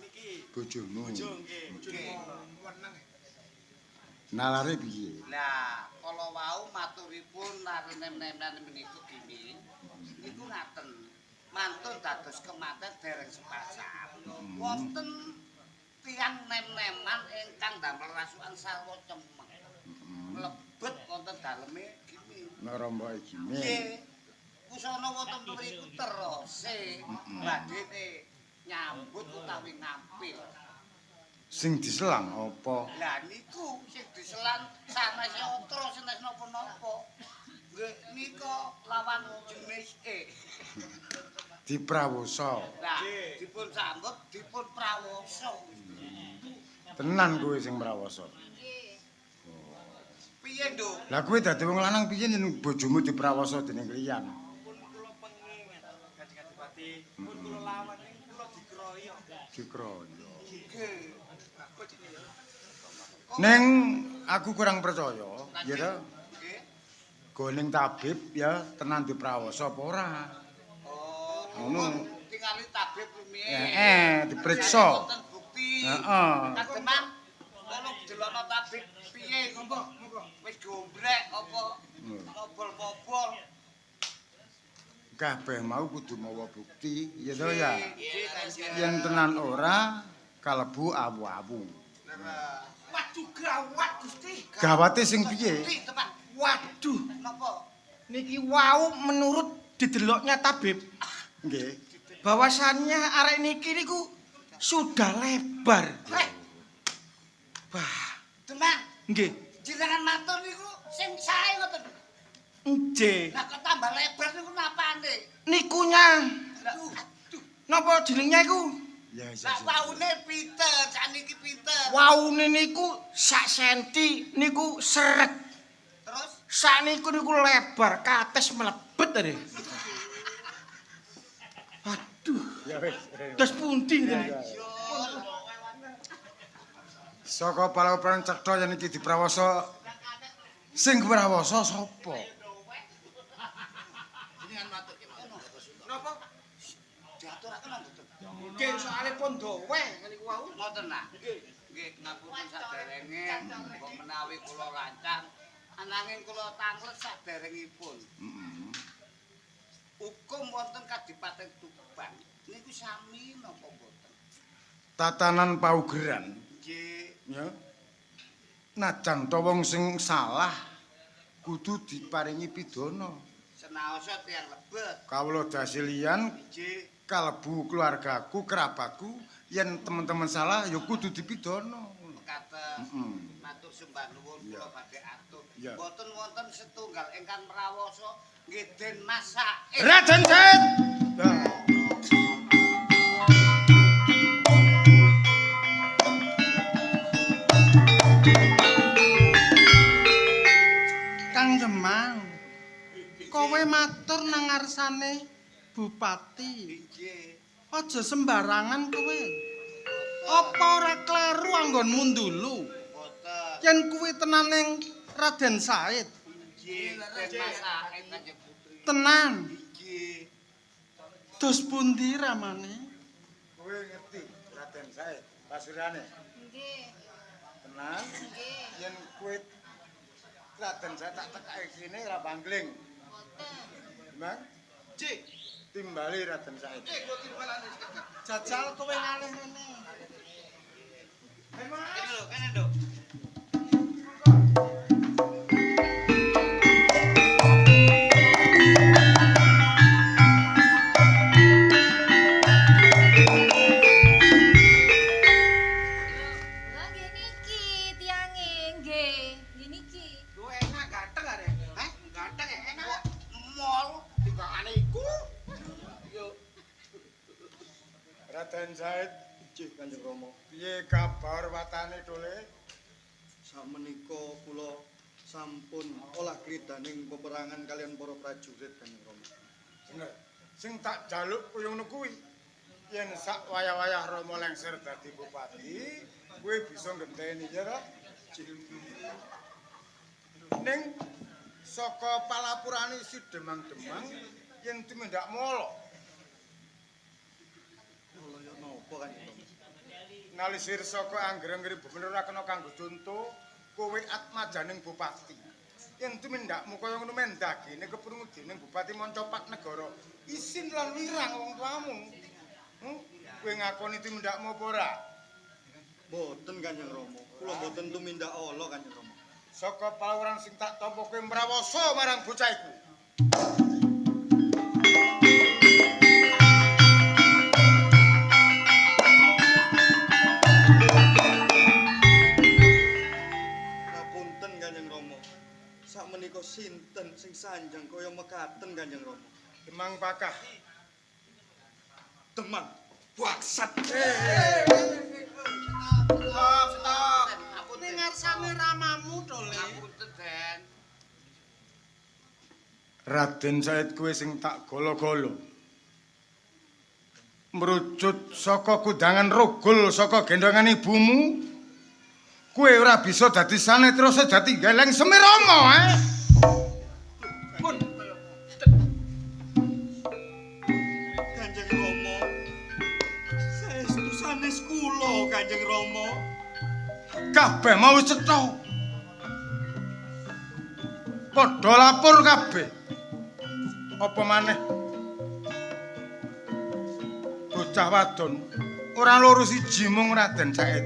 Niki Bojomu. bojo nggih. Weneng. Nalare piye? Lah, kala wau maturipun narene-nemnan menika gini. Niku ngaten. Mantun dados kemanten dereng sepasar. Wonten tiyang nem-neman ingkang damel rasukan sarwa cemeng. Mlebet wonten daleme gini. Naromboke gini. Nggih. Busana wonten mriku terose badhe nyambut utawi ngampil. Sing diselang apa? Lah niku sing diselang sanes yatra sanes napa-napa. Nggih nika lawan jenis E. Diprawosa. Lah dipun sambut dipun prawasa. Tenan kowe sing prawasa. Nggih. Piye, Nduk? Lah kowe dadi wong lanang piye yen bojomu diprawosa dening liyan? Pun kula penging Kanjeng Adipati, pun kula lawan ning kula dikroyok. Dikroyok. Nggih. Ning aku kurang percaya, ya to. Nggih. Goning tabib ya tenan diprawosa apa ora? Oh, Ngono. Tingali tabib rumiyin. Heeh, diperiksa. Wonten bukti. Heeh. Kademan ngono delokno tabib piye? Monggo, monggo. Wis gombrek apa mobol-mobol. Kabeh mau kudu mawa bukti, ya to ya. Nggih, Kanjeng. Yen tenan ora kalebu awu-awu. Waduh gawat Gusti. Gawate sing piye? Bukti teman. Waduh, Napa? niki wau menurut dideloknya tabib Nggih. bahwasannya arek niki niku sudah lebar. Heh, Wah, Demang, nggih. jenengan matur niku sing sae ngoten. Nggih. Lah kok tambah lebar niku napane? Nikunya Lah napa jenengnya iku? Ya ya. lah waune pinter, sakniki pinter. Waune niku sak senti niku seret. Terus Sakniku niku lebar kates mlebet are. Aduh, Ya wis. terus pundi ngene? Saka palapuran cetha yen iki diprawasa sing prawasa sapa? Napa? diaturaken mboten? Nggih, soalé pun dowe niku wau. Ngoten nah. Nggih, ngapunten saderenge mbok menawi kula lancang ananging kula tanglet saderengipun. Hukum wonten Kadipaten Tuban niku sami napa mboten? Tatanan paugeran Nggih. ya. Najan to wong sing salah kudu diparingi pidana. Senaosa tiyang lebet. Kawula dasilian Nggih. kalebu keluargaku, kerabatku, yen teman-teman salah ya kudu dipidana. Mekaten. Heeh. Matur sembah nuwun Iya. kula badhe atur. Iya. Mboten wonten setunggal ingkang mrawasa nggih Den Mas Said. Raden Said. Nah. Kang Demang. Kowe matur nang ngarsane bupati. Nggih. Aja sembarangan kowe. Apa ora kleru anggonmu ndulu? Mboten. Yen kuwi tenaning Raden Said, Nggih, Den Mas Said Kanjeng Putri. tenan. Nggih. Dos pundi ramane? Kowe ngerti Raden Said, pasurane. Nggih. Tenan. Nggih. Yen kowe Raden Said tak tekake kene ora bangling. Mboten. Bang? Cik, Timbali Raden Said. jajal kowe ngalih rene. Kene lho, kene lho. Lah nggih niki tiange nggih. Nggih niki. Lho enak ganteng arek. Heh, ganteng ya enak. Mol Timbangane iku. Yo, Raden Said, Nggih Kanjeng Rama. piye kabar watane Dole? Sakmenika kula sampun olah kridaning peperangan kalian para prajurit Kanjeng Rama. Bener. Sing tak jaluk kuwi ngono kuwi. Yen sak wayah-wayah Rama lengser dadi bupati, kowe bisa ngenteni ya ta? Ning saka palapurane si Demang-demang yen tumindak molo. Nalisir saka angger-anggere bener ora kena kanggo conto, kowe atmajaning bupati. Yen tumindakmu kaya ngono mendagene keprungu dening Bupati Mancapat Negara. Isin lan wirang wong tuamu. Kowe ngakoni tumindakmu apa ora? Mboten Kanjeng Rama. Kula mboten tumindak ala Kanjeng Rama. Saka pawuran sing tak tampa kowe mrawasa marang bocah iku. Ngapunten Kanjeng Rama. Sakmenika sinten sing sanjang kaya mekaten Kanjeng Rama? Demang Pakah. Demang bangsat. Stop, stop. Ning ngarsane ramamu to, Le. Ngapunten, Den. Raden Said kuwi sing tak golo-golo. Mrucut saka kudangan rogol saka gendongan ibumu. Kowe ora bisa dadi sanetra sejati geleng Semirama, eh? Pun. Kanjeng Rama. Saestu sanes kula Kanjeng Rama. Kabeh mau cetha. Padha lapor kabeh. Apa maneh? Bocah wadon ora loro siji mung Raden Said.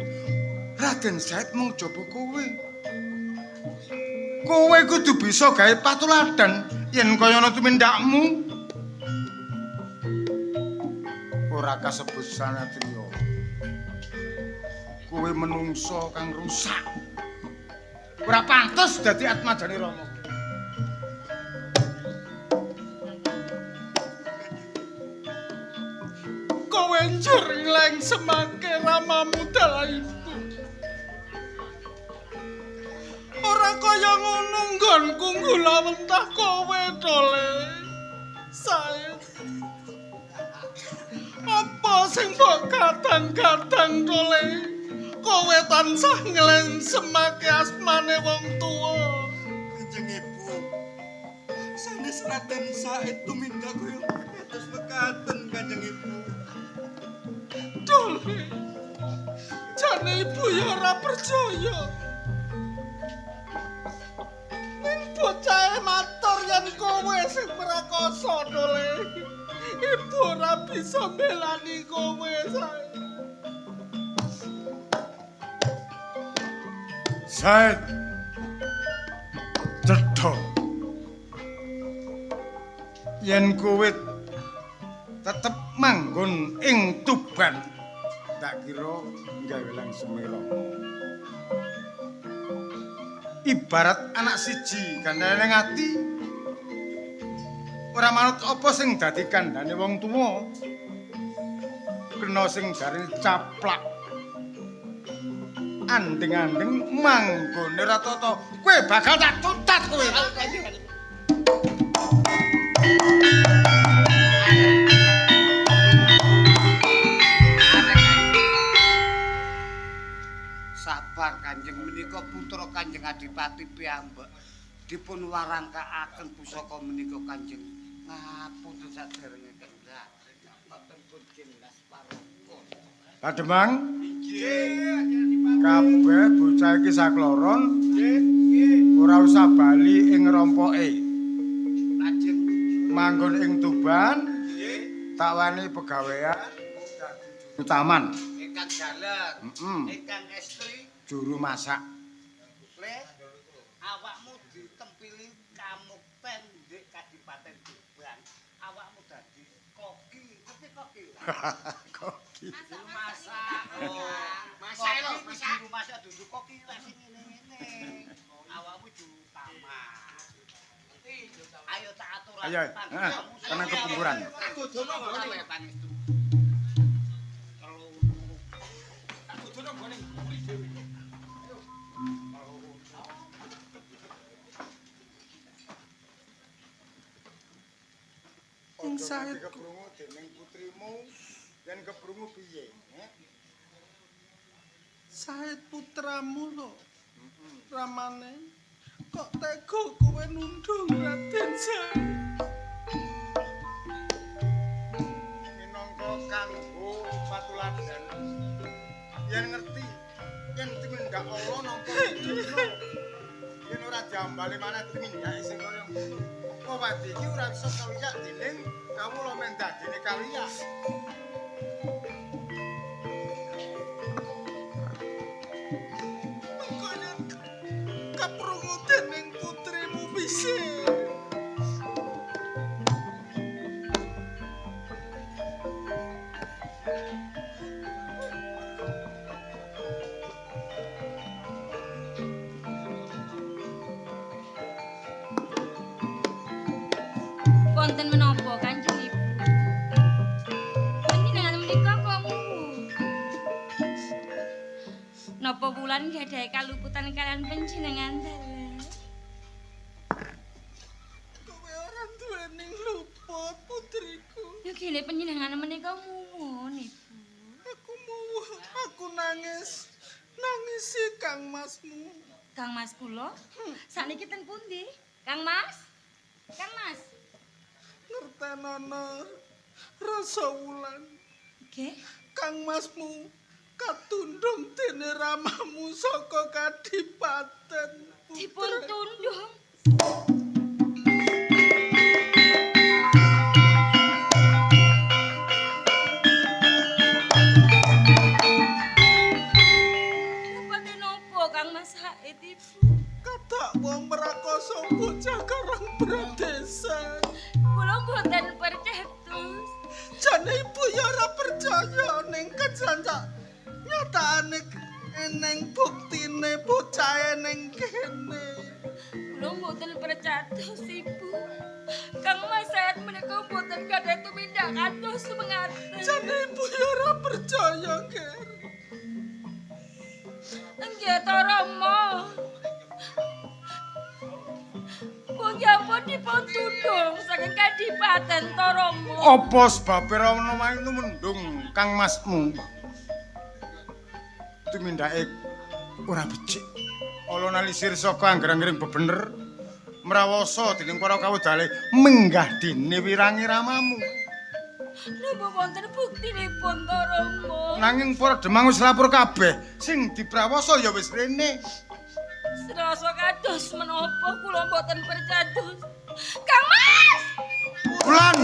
Raden Said mung jaba kowe. Kowe kudu bisa gawe patuladan yen kaya ana tumindakmu. Ora kasebut sanatriya. Kowe menungso kang rusak. Ora pantes dadi atmajane Rama. Kowe njur nglengsemake ramamu dalah ibu. Ora kaya ngono nggonku nggulawentah kowe to, Le. Sae. Apa sing mbok kadang-kadang to, Le? Kowe tansah nglengsemake asmane wong tuwa. Kanjeng Ibu. Sanes Raden Said tumindak kaya kados mekaten Kanjeng Ibu. Dole. Jane ibu ya ora percaya. Ning bocahe matur yen kowe sing mrakoso, Dole. Ibu ora bisa mbelani kowe, Sae. Said. Cetha. Yen kowe tetep manggon ing Tuban, tak kira gawe langsung Rama. Ibarat anak siji gandane ati ora manut apa sing dadi kandhane wong tuwa. Kena sing jarene caplak. Andeng-andeng manggone ora tata. Kowe bakal tak tutat kowe. Sabar Kanjeng, menika putra Kanjeng Adipati piyambak dipun warangkaaken pusaka menika Kanjeng. Ngapunten saderenge kendhak. Mboten pun jelas paroko. Pak Demang. Kabeh bocah iki sakloron ora usah bali ing rompoke. Lajeng manggon ing Tuban. Tak wani pegawean dadi juru taman. Ingkang jaler, ingkang estri juru masak. Le, awakmu ditempili kamukten ndek Kadipaten Tuban. Awakmu dadi koki, ngerti koki? Koki. Juru masak. Masak lho, masak. Juru masak dudu koki lah sing ngene-ngene. Awakmu juru taman. Ngerti? Ayo tak atur. Ayo, tenang kepungkuran. Kudono nggone pangestu. Kudono nggone mburi dhewe. Ing Said keprungu dening putrimu yen keprungu piye? Said putramu lho. Ramane kok tega kowe nundung Raden Said. Minangka kanggo patuladan Yen ngerti yen tumindak Allah nampa pituno. Yen ora diambali maneh tumindake sing kaya ngono. Wewadi iki ora bisa kawiyak dening kawula mendadene kawiyak. Mengko yen kaprungu dening putrimu piye? Wonten menapa Kanjeng Ibu? Panjenengan menika kok muwu? Napa wulan gadhahi kaluputan kalian panjenengan dalah? Kowe ora duweni luput putriku. Yo gene panjenengan menika muwun, Ibu. Aku muwu, aku nangis. Nangisi Kang Masmu. Kang Mas kula, sakniki ten pundi? Kang Mas? Kang Mas. Ngertenono rasa wulan. Nggih. Kang Masmu katundhung dene ramamu saka kadipaten. Dipun tundhung. Lepate nopo Kang Mas Haid Ibu? Kadakwa mrakoso bocah karang pradesan. Kula mboten percatus. Jane ibu ya ora percaya ning kejancak nyatane eneng buktine bocahe ning kene. Kula mboten percatus Ibu. Kang Mas Said menika mboten gadah tumindak kados mengaten. Jane ibu ya ora percaya, Ger. Nggih to Rama. Punapa dipun tundhung saking kadipaten to Rama? Apa sebabe Rama main mendung Kang Masmu? Tumindake ora becik. Ala nalisir saka angger-anggering bebener mrawasa dening para kawudale menggah dene wirangi ramamu. Napa wonten buktinipun to Rama? Nanging para demang wis lapor kabeh, sing diprawasa ya wis rene. Serasa kados menapa kula mboten percados. Kang Mas! Wulan!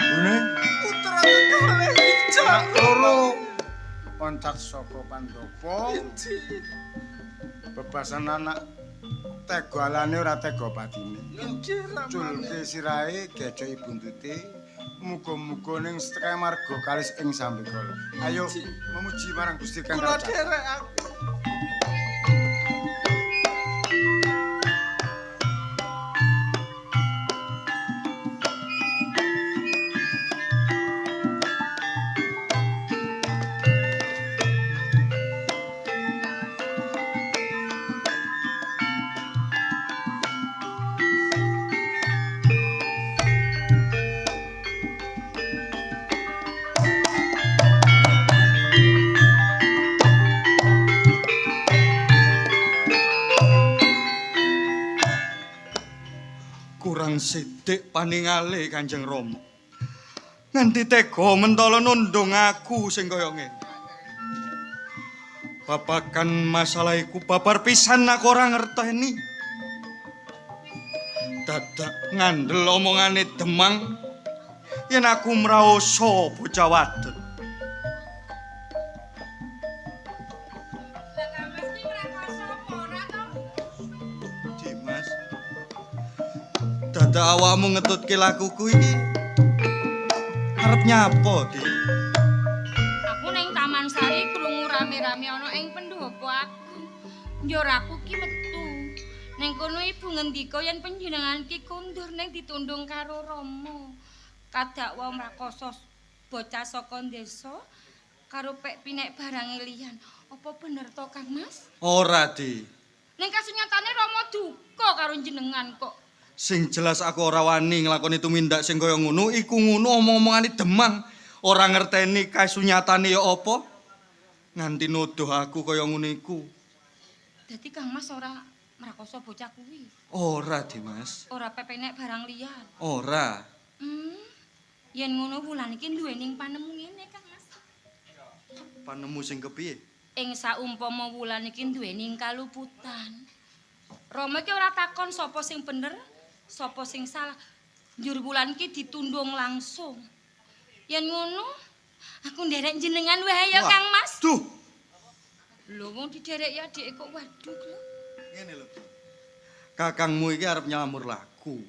Bune, Putra kalih anak loro loncat saka Pandapa. Bebasan anak tega alane ora tega patine. Culke sirahe gecoki buntute. Muga-muga ning setekae marga kalis ing sambekala. Ayo memuji marang Gusti Kang Kula Raja. derek aku. Kurang sithik paningale Kanjeng Rama. Nganti tega mentala nundung aku sing kaya ngene. Babagan masalah iku babar pisan aku ora ngerteni. Dadak ngandel omongane Demang yen aku mraosa bocah wadon. Lah Kang Mas ki mrakoso apa ora to? Dimas. Dadak awakmu ngetutke lakuku iki arep nyapa, Di? Aku ning Taman Sari krungu rame-rame ana ing pendopo aku. Njur aku ki metu. Ning kono ibu ngendika yen panjenengan ki kondur ning ditundung karo Rama. Kadakwa mrakoso bocah saka desa karo pek pinek barange liyan. Apa bener to, Kang Mas? Ora, Di. Ning kasunyatane Rama duka karo jenengan kok. Sing jelas aku ora wani nglakoni tumindak sing kaya ngono, iku ngono omong-omongane Demang. Ora ngerteni kasunyatane ya apa. Nganti nuduh aku kaya ngono iku. Dadi Kang Mas ora mrakoso bocah kuwi. Ora, Dimas. Ora pepenek barang liyan. Ora. Yen ngono Wulan iki duweni panemu ngene, Kang Mas. Panemu sing kepiye? Ing saumpama Wulan iki duweni kaluputan. Rama iki ora takon sapa sing bener, sapa sing salah. Njur Wulan iki ditundung langsung. Yen ngono, aku nderek jenengan wae ya, Kang Mas. Duh. Lho wong diderek ya adike kok waduh lho. Ngene lho. Kakangmu iki arep nyamur laku.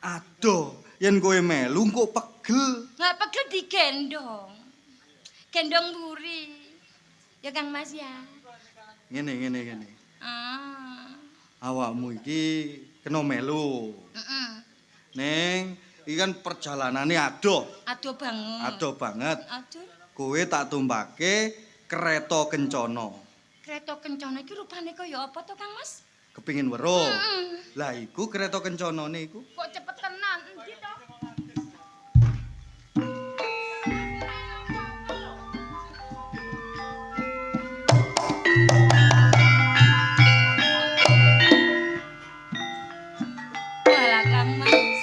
Aduh, yen kowe melu kok pegel. Nggak pegel digendong. Gendong mburi. Ya Kang Mas ya. Ngene. Ah. Awakmu iki kena melu. Heeh. Ning iki kan perjalanane adoh. Adoh banget. Adoh banget. Aduh. Kowe tak tumpake kereta kencana. Kereta kencana iki rupane kaya apa to Kang Mas? Kepingin weruh. Lah iku kereta kencanane iku. Kok cepet tenan endi to? Walah Kang Mas.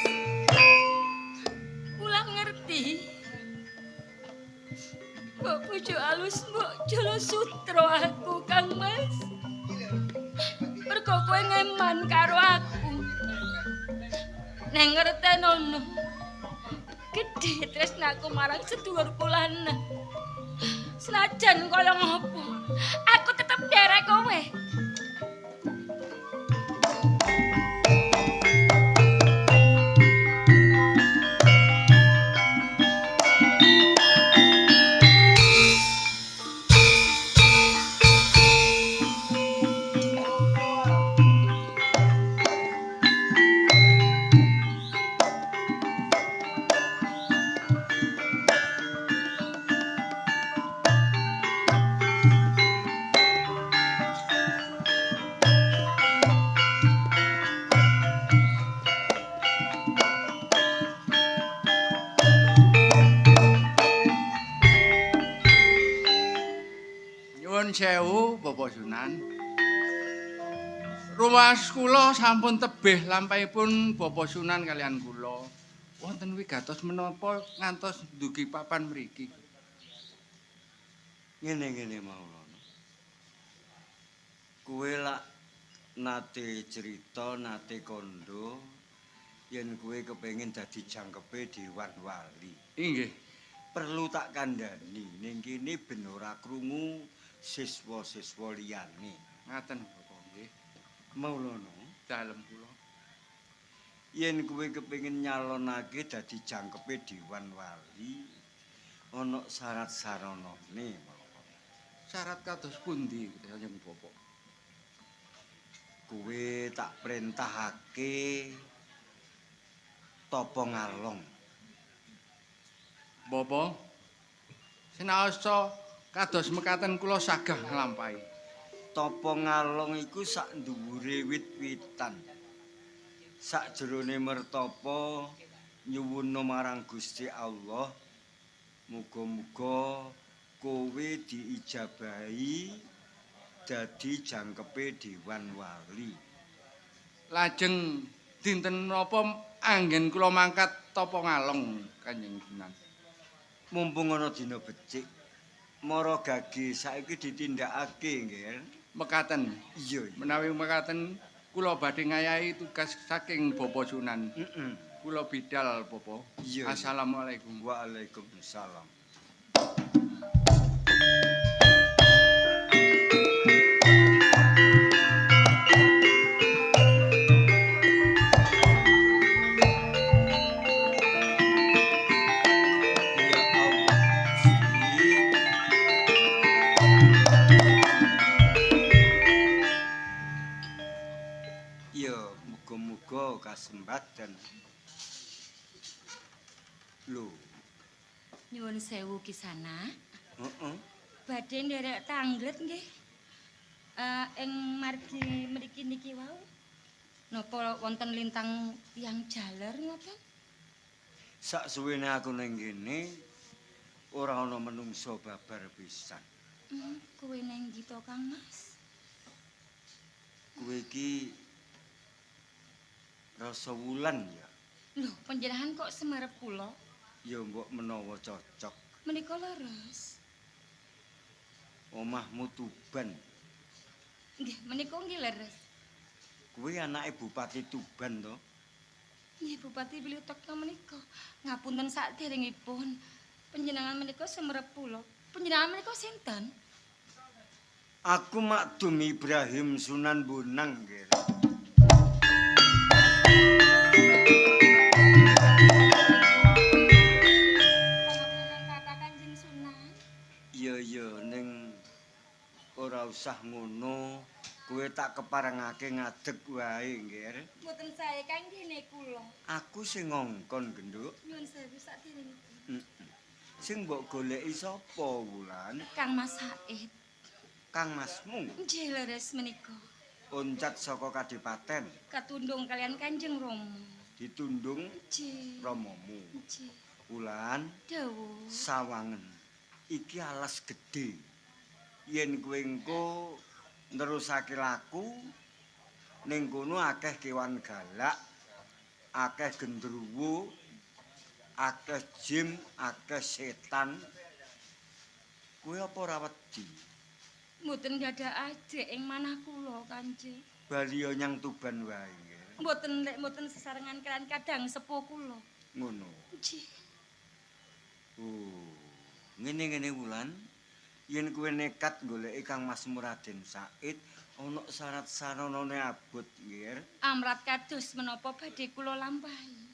Kula ngerti. Mbok bojo alus mbok jolo sutra aku Kang Mas. Mergo kowe ngeman karo aku. Neng ngertenono. Gedhe tresnaku marang sedulurku lanang. Senajan kaya ngopo, aku tetep nderek kowe. Nyuwun sewu Bapak Sunan. Rumas kula sampun tebih lampahipun Bapak Sunan kalian kula. Wonten wigatos menapa ngantos ndugi papan mriki. Ngene-ngene Maulana. Kowe lak nate cerita, nate kondo yen kowe kepengin dadi jangkepe Dewan Wali. Inggih. Perlu tak kandhani ning kene ben ora krungu siswa-siswa liyane. Ngaten Bapak nggih. Maulana, dalem kula. Yen kowe kepengin nyalonake dadi jangkepe Dewan Wali, ana syarat saranane Maulana. Syarat kados pundi Kanjeng Bapak? Kowe tak perintahake tapa ngalong. Bapak, sinaosa kados mekaten kula sagah nglampahi. Tapa ngalong iku sak dhuwure wit-witan. Sakjerone mertapa nyuwuna marang Gusti Allah, muga-muga kowe diijabahi dadi jangkepe Dewan Wali. Lajeng dinten menapa anggen kula mangkat tapa ngalong Kanjeng Sunan? Mumpung ana dina becik, mara gage saiki ditindakake nggih. Mekaten. Iya. Menawi mekaten kula badhe ngayahi tugas saking Bapak Sunan. Heeh. Kula bidal Bapak. Iya. Assalamualaikum. Waalaikumsalam. Kasembadan. Lho. Nyuwun sewu kisana. Heeh. Badhe nderek tanglet nggih. Ing margi mriki niki wau. Napa wonten lintang tiyang jaler ngoten? Sak suwene aku ning kene ora ana menungso babar pisan. Kowe neng ndi to, Kang Mas? Kowe iki rasa wulan ya. Lho, panjenengan kok semerep kula? Ya mbok menawa cocok. Menika leres. Omahmu Tuban. Nggih, menika nggih leres. Kuwi anake Bupati Tuban to? Nggih, Bupati Wilutekno menika. Ngapunten saderengipun. Panjenengan menika semerep kula. Panjenengan menika sinten? Aku Makdum Ibrahim Sunan Bonang, nggih. Pangapunten kata Kanjeng Sunan. Iya iya ning ora usah ngono. Kowe tak keparengake ngadeg wae, nggih. Mboten sae kanggene kula. Aku sing ngongkon, Genduk. Nyuwun sewu saderengipun. Heeh. Sing mbok goleki sapa, Wulan? Kang Mas Said. Kang Masmu Nggih leres menika. Oncat saka kadipaten, Katundung kalian Kanjeng Rama. Ditundung Nggih. ramamu. Nggih. Wulan, Dawuh. Sawangen. Iki alas gedhe. Yen kowe engko nerusake laku ning kono akeh kewan galak, akeh gendruwo, akeh jim, akeh setan. Kowe apa ora wedi? Mboten gadah adik ing manah kula, Kanjeng. Bali nyang Tuban wae, nggih. Mboten lek mboten sesarengan kalian kadang sepuh kula. Ngono. Nggih. Oh, ngene-ngene Wulan. Yen kowe nekat goleki Kang Mas Raden Said, ana syarat saranane abot, nggih. Amrat kados menapa badhe kula lampahi?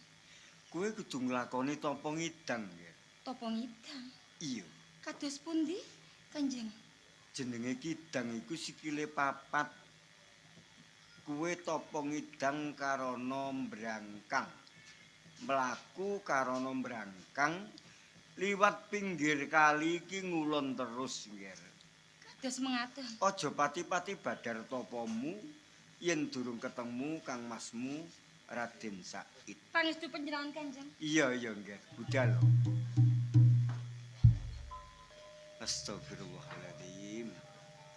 Kowe kudu nglakoni tapa ngidang, nggih. Tapa ngidang? Iya. Kados pundi, Kanjeng? Jenenge kidang iku sikile papat. Kowe tapa ngidang karana mbrangkang. Mlaku karana mbrangkang liwat pinggir kali iki ngulon terus, nggih. Kados mengaten. Aja pati-pati badar tapamu yen durung ketemu Kang Masmu Raden Said. Pangestu panjenengan, Kanjeng. Iya iya nggih, budal. Astagfirullahaladzim.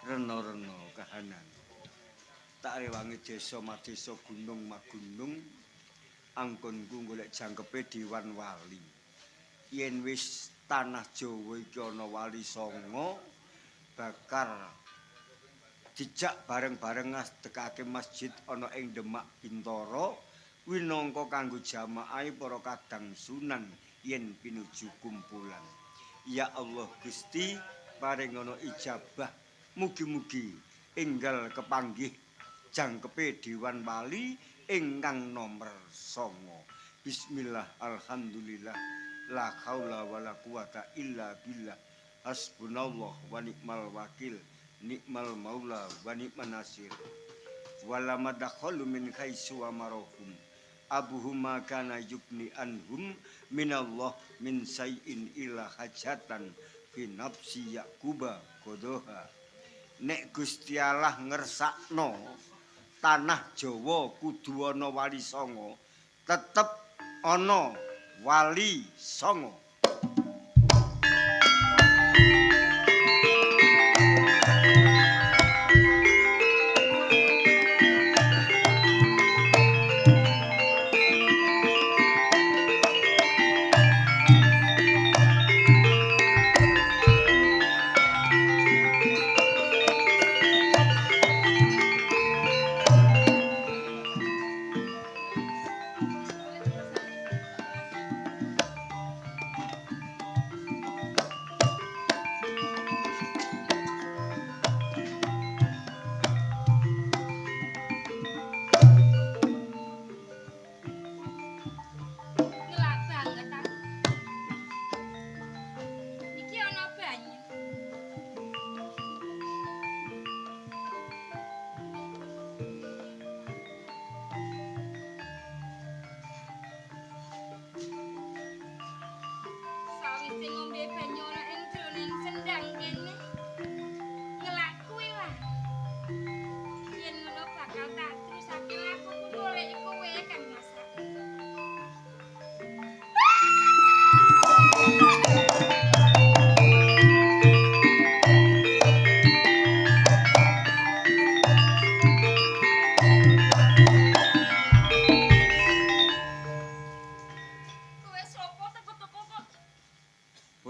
Rena-rena kahanan. Tak rewangi desa madesa gunung magunung anggonku golek jangkepe Dewan Wali. Yen wis tanah Jawa iki ana Wali Sanga bakar dijak bareng-bareng ngadegake masjid ana ing Demak Bintara winangka kanggo jamaahe para kadang sunan yen pinuju kumpulan. Ya Allah Gusti paring ana ijabah mugi-mugi enggal kepanggih jangkepe Dewan Wali ingkang nomer 9. Bismillah alhamdulillah la haula wala quwata illa billah. Hasbunallah wa ni'mal wakil, ni'mal maula wa ni'man nasir. Wala madakhalu min khaisu wa marahum. Abuhuma kana yukni anhum minallah min say'in ila hajatan fi nafsi yakuba kodoha. Nek Gusti Allah ngersakno tanah Jawa kudu ana Wali Sanga, tetep ana Wali Sanga.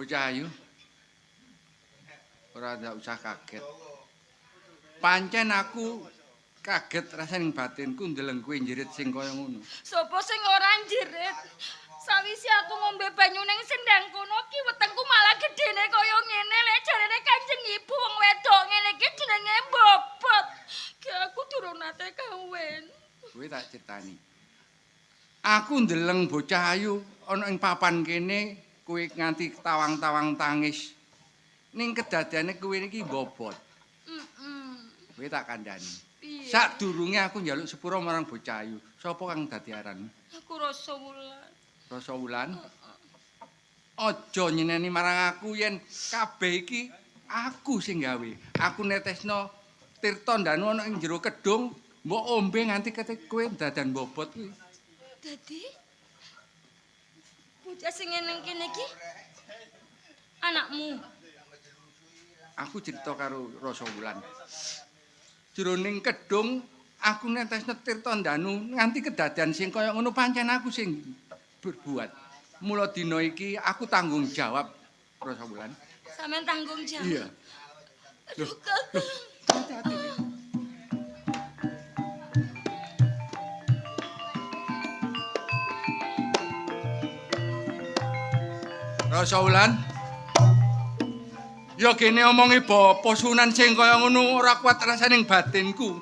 Bocah ayu. Ora ndak usah kaget. Pancen aku kaget rasane ning batinku ndeleng kowe njerit sing kaya ngono. Sopo sing ora njerit? Sawise aku ngombe banyu ning sendang kono ki wetengku malah gedene kaya ngene. Lek jarene Kanjeng Ibu wong wedok ngene iki jenenge bobot. Ki aku durung nate kawin. Kowe tak critani. Aku ndeleng bocah ayu ana ing papan kene kowe nganti tawang-tawang tangis. Ning kedadane kowe niki bobot. Heeh. Kowe tak kandhani. Sadurunge aku njaluk sepura marang bocah ayu, sapa kang dadi aran? Aku Rasa Wulan. Rasa Wulan? Aja nyeneni marang aku yen kabeh iki aku sing gawe. Aku netesno tirta ndanu ana ing jero kedung, mbok ombe nganti kowe dadan bobot kuwi. Dadi bocah sing neng kene iki anakmu. Aku cerita karo Rasa Wulan. Jroning kedung aku netesno tirta ndanu nganti kedadean sing kaya ngono pancen aku sing berbuat. Mula dina iki aku tanggung jawab Rasa Wulan. Sampeyan tanggung jawab. Iya. Aduh, Kakang. Hati-hati. Rasa Wulan. Ya kene omongi Bapak Sunan sing kaya ngono ora kuat rasane ning batinku.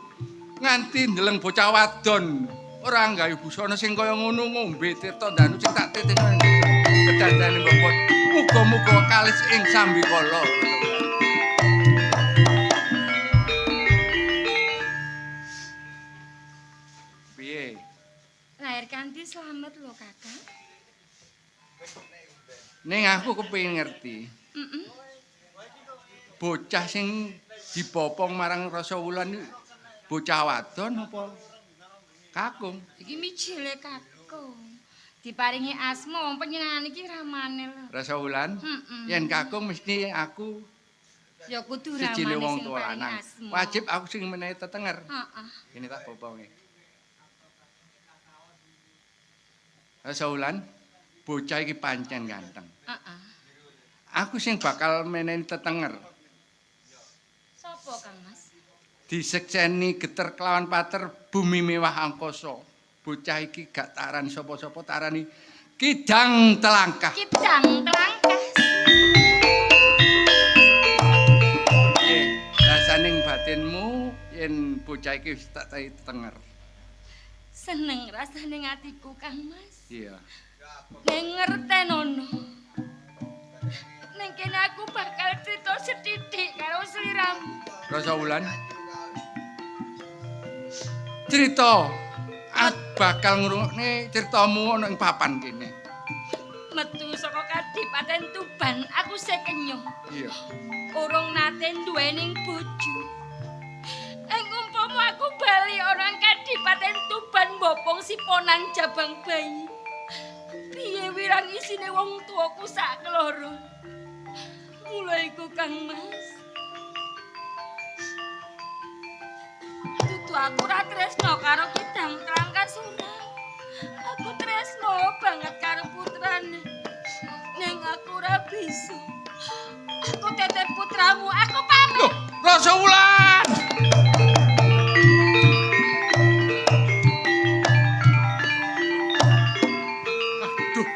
Nganti ndeleng bocah wadon ora nggawe busana sing kaya ngono ngombe tirta ndanu sing tak tetesno kedadane Bapak. Muga-muga kalis ing sambikala. Piye? Lahir kanthi slamet lho, Kakang. Ning aku kepengin ngerti. Heeh. Bocah sing dibopong marang Rasa Wulan bocah wadon apa kakung? Iki mijile kakung. Diparingi asma wong panjenengan iki ramane lho. Rasa Wulan? Heeh. Yen kakung mesti aku ya kudu ramane sijine wong sing tuwa paringi lanang. asma. Wajib aku sing menehi tetenger. Heeh. Ini tak boponge. Rasa Wulan, bocah iki pancen ganteng. Heeh. Aku sing bakal menehi tetenger. Sopo Kang Mas? Disekseni geter kelawan pater bumi mewah angkasa. Bocah iki gak tarani sapa-sapa, tarani Kidang Telangkah. Kidang Telangkah. Piye rasaning batinmu yen bocah iki wis tak tetenger? Seneng rasane atiku Kang Mas. Iya. Ning ngertenono. Ning kene aku bakal crita sethithik karo sliramu. Rasa Wulan. Crita aku bakal ngrungokne critamu ana ing papan kene. Metu saka Kadipaten Tuban, aku sik kenyuh. Iya. Urung nate duwening bojo. Ing umpama aku bali ana ing Kadipaten Tuban mbopong siponan jabang bayi. Piye wirang isine wong tuaku sak keloro. Mula iku Kang Mas. Dudu aku ora tresno karo Kidang Telangkas ora. Aku tresno banget karo putrane. Ning aku ora bisa. Aku tetep putramu, aku pamit. Loh, Rasa Wulan. Aduh.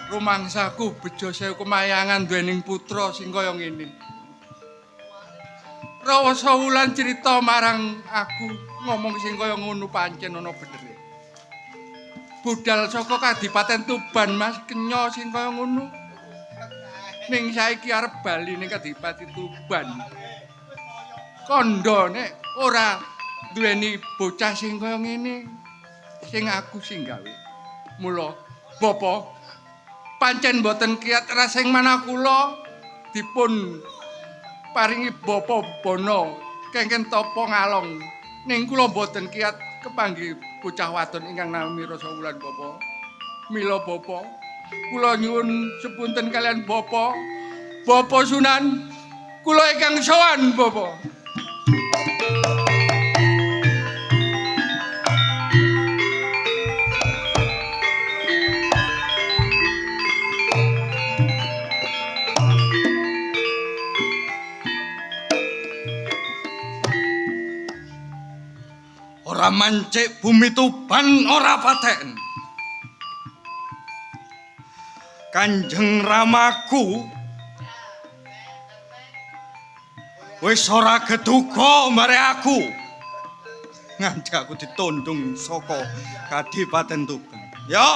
Rumangsaku bejo sewu kemayangan duwening putra sing kaya ngene. Rasa Wulan cerita marang aku ngomong sing kaya ngono pancen ana benere. Budal saka Kadipaten Tuban Mas kenya sing kaya ngono. Ning saiki arep bali ning Kadipaten Tuban. Kandha nek ora duweni bocah sing kaya ngene sing aku sing gawe. Mula bapa pancen mboten kiat rasing manah kula dipun paringi bapa bono kengken tapa ngalong. Ning kula mboten kiat kepanggih bocah wadon ingkang nami Rasa Wulan bapa. Mila bapa, kula nyuwun sepunten kalian bapa. Bapa Sunan, kula ingkang sowan bapa. Pamancik bumi Tuban ora paten. Kanjeng Ramaku wis ora geduga mbare aku. Nganti aku ditundung saka Kadipaten Tuban. Yo.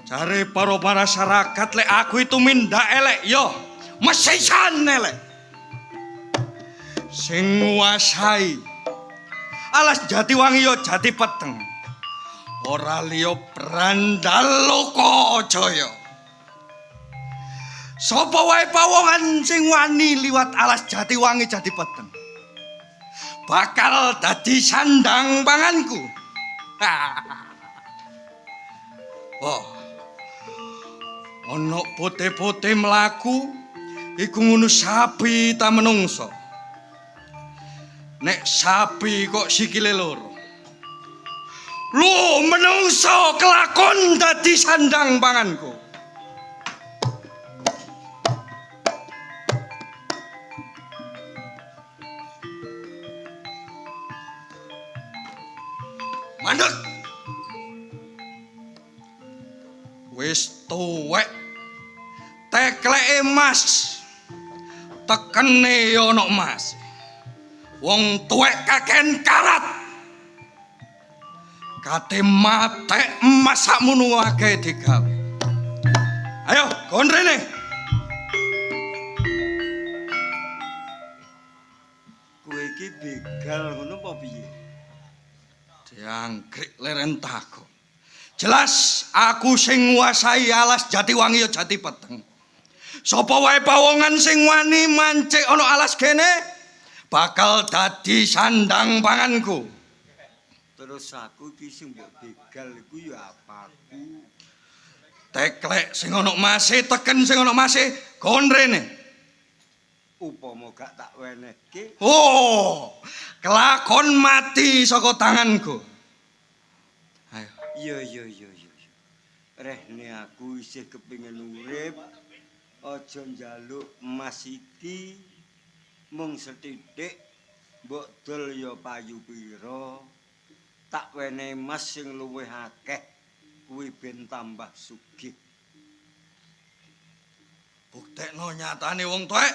Jare para masyarakat lek aku itu mindak elek yo, mesisan elek. Sing nguasai alas Jatiwangi yo Jati Peteng. Ora liya Brandaloka Jaya. Sapa wae pawongan sing wani liwat alas Jatiwangi Jati Peteng bakal dadi sandang panganku. Oh. Ana pote-pote mlaku iku ngono sapi ta menungsa. Nek sapi kok sikile loro. Lho menungsa kelakon dadi sandang panganku. Mandek. Wis tuwek. Tekleke emas. Tekene ya ana emas. Wong tuwek kaken karat. Kate matek emas sakmono akeh digawe. Ayo, kon rene. Kowe iki begal ngono apa piye? Diangkrik leren takok. Jelas aku sing nguasai alas Jatiwangi ya Jati Peteng. Sapa wae pawongan sing wani mancik ana alas kene bakal dadi sandang panganku. Terus aku iki sing mbok begal iku ya apaku? Teklek sing ana mase, teken sing ana mase, kon rene. Upama gak tak wenehke, Oh, kelakon mati saka tanganku. Ayo. Iya iya iya iya. Rehne aku isih kepengin urip. Aja njaluk emas iki mung sethithik, mbok dol ya payu pira. Tak wenehi emas sing luwih akeh kuwi ben tambah sugih. Buktekno nyatane wong tuwek.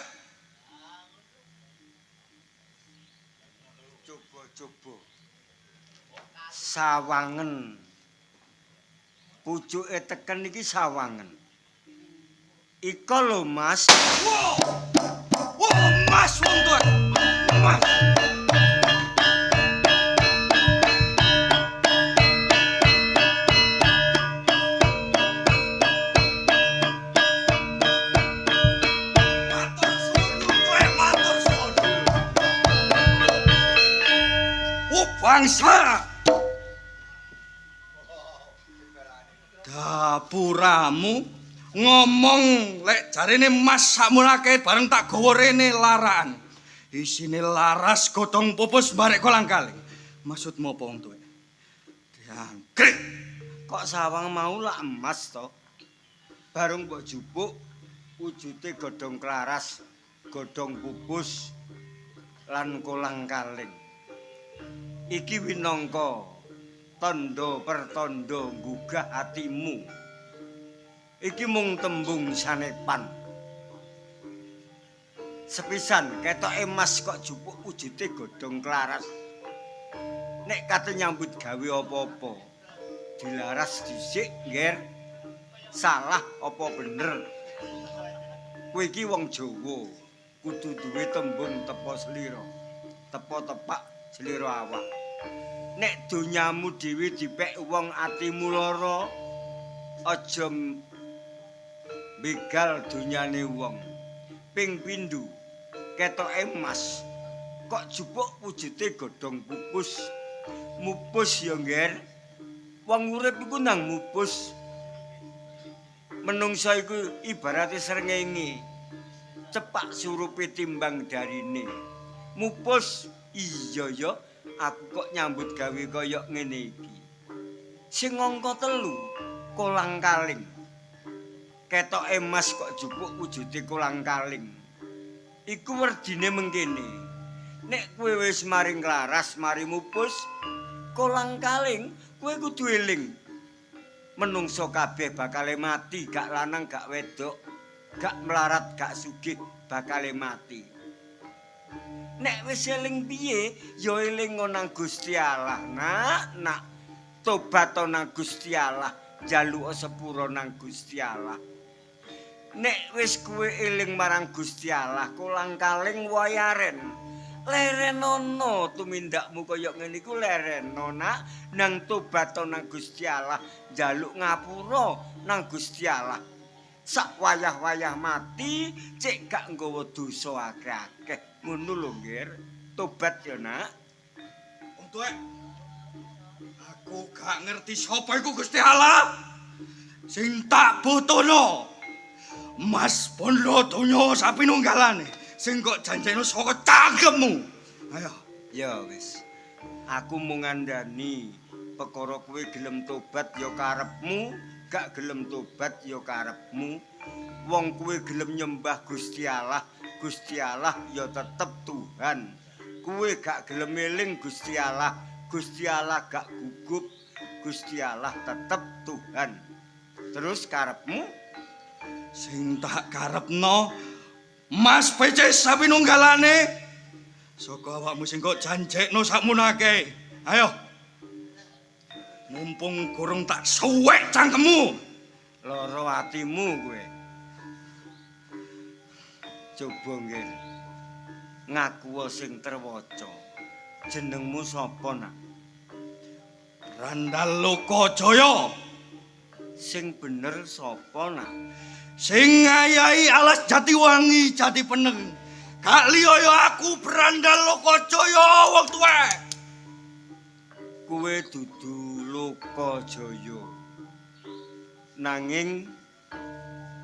Coba-coba. Sawangen. Pucuke teken iki sawangen. Iko lho, Mas. Wow. Wow, Mas wong tuwek. Mas. Matur suwun, tuwek, matur suwun. Oh, bangsa. Dapuramu ngomong lek jarene mas sakmunake bareng tak gawa rene laraan. Isine laras godhong pupus barek kolang kaling. Maksudmu apa wong tuwek? Diangkrik. Kok sawang mau lak emas to? Bareng mbok jupuk wujude godhong klaras, godhong pupus lan kolang kaling. Iki winangka tandha pertandha nggugah atimu. Iki mung tembung sanepan. Sepisan ketoke emas kok jupuk wujude godhong klaras. Nek kate nyambut gawe apa-apa, dilaras dhisik, Ngger. Salah apa bener? Kowe iki wong Jawa, kudu duwe tembung tepa slira. Tepa tepak slira awak. Nek donyamu dhewe dipek wong atimu lara, aja begal donyane wong. Ping pindho ketoke emas kok jupuk wujude godhong pupus. Mupus ya, Ngger. Wong urip iku nang mupus. Menungsa iku ibarate srengenge. Cepak surupe timbang darine. Mupus, iya ya, aku kok nyambut gawe kaya ngene iki. Sing angka 3 kolang kaling. Ketoke emas kok jupuk wujude kolang kaling. Iku werdine mengkene. Nek kowe wis mari nglaras, mari mupus, kolang-kaling kowe kudu eling. Menungso kabeh bakale mati, gak lanang gak wedok, gak melarat gak sugih bakale mati. Nek wis eling piye, ya eling nang Gusti Allah, nak, nak. Tobat nang Gusti Allah, njaluk sepura nang Gusti Allah. Nek wis kowe eling marang Gusti Allah, kolang-kaling wayaren. Lerenono tumindakmu kaya ngene iku lereno, nak, nang tobat nang Gusti Allah, njaluk ngapura nang Gusti Allah. Sak wayah-wayah mati cek gak nggawa dosa akeh-akeh. Ngono lho, Nggir. Tobat ya, Nak. Wong tuwek. Aku gak ngerti sapa iku Gusti Allah. Sing tak butuhno. Mas bondo donya sapinunggalane sing kok janjeno saka cangkemmu. Ayo. Ya wis. Aku mung ngandani perkara kowe gelem tobat ya karepmu, gak gelem tobat ya karepmu. Wong kowe gelem nyembah Gusti Allah, Gusti Allah ya tetep Tuhan. Kowe gak gelem eling Gusti Allah, Gusti Allah gak gugup, Gusti Allah tetep Tuhan. Terus karepmu? Sing tak karepno Mas Pecis sapinunggalane saka awakmu sing kok janjekno sakmono akeh. Ayo. Mumpung gorong tak suwek cangkemmu. Lara atimu kowe. Coba nggih. Ngaku sing terwaca. Jenengmu sapa, Nak? Randal Lokajaya. Sing bener sapa, Nak? Sing ngayahi alas Jatiwangi Jati Peneng. Gak liya ya aku Brandal Lokajaya wong tuwek. Kowe dudu Lokajaya. Nanging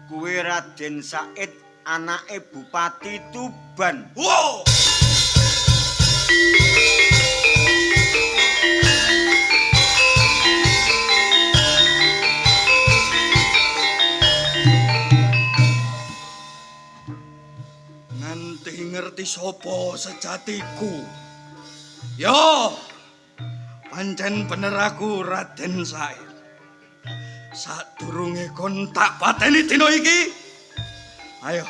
kowe Raden Said anake Bupati Tuban. Wow. Nganti ngerti sapa sejatiku. Yo, pancen bener aku Raden Said. Sadurunge kon tak pateni dina iki. Ayo,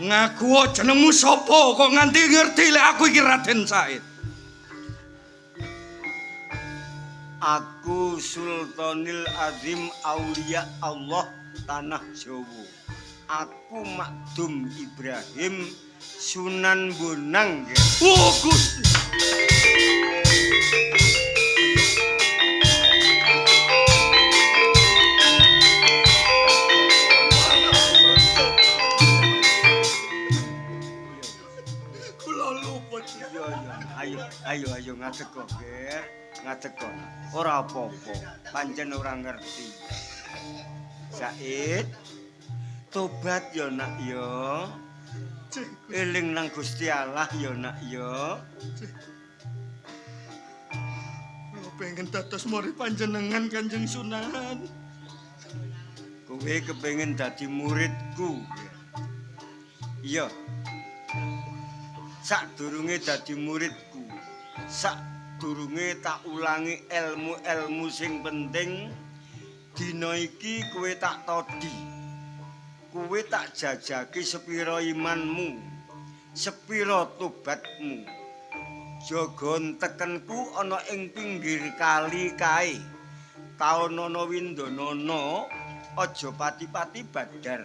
ngaku jenengmu sapa kok nganti ngerti lek aku iki Raden Said. Aku Sultanil Azim Aulia Allah Tanah Jawa. Aku Makdum Ibrahim Sunan Bonang. Oh, Gusti. Kula luput. Iya, iya. Ayo, ayo, ayo ngadeg kok, Ger. Ngadeg kok. Ora apa-apa, pancen ora ngerti. Said, tobat ya nak ya. Eling nang Gusti Allah ya nak ya. Kula pengen dados murid panjenengan Kanjeng Sunan. Kowe kepengin dadi muridku. Iya. Sadurunge dadi muridku, sadurunge tak ulangi ilmu-ilmu sing penting, dina iki kowe tak todi. Kowe tak jajaki sepira imanmu, sepira tobatmu. Jaga tekenku ana ing pinggir kali kae. Taonono windanana, aja pati-pati badar.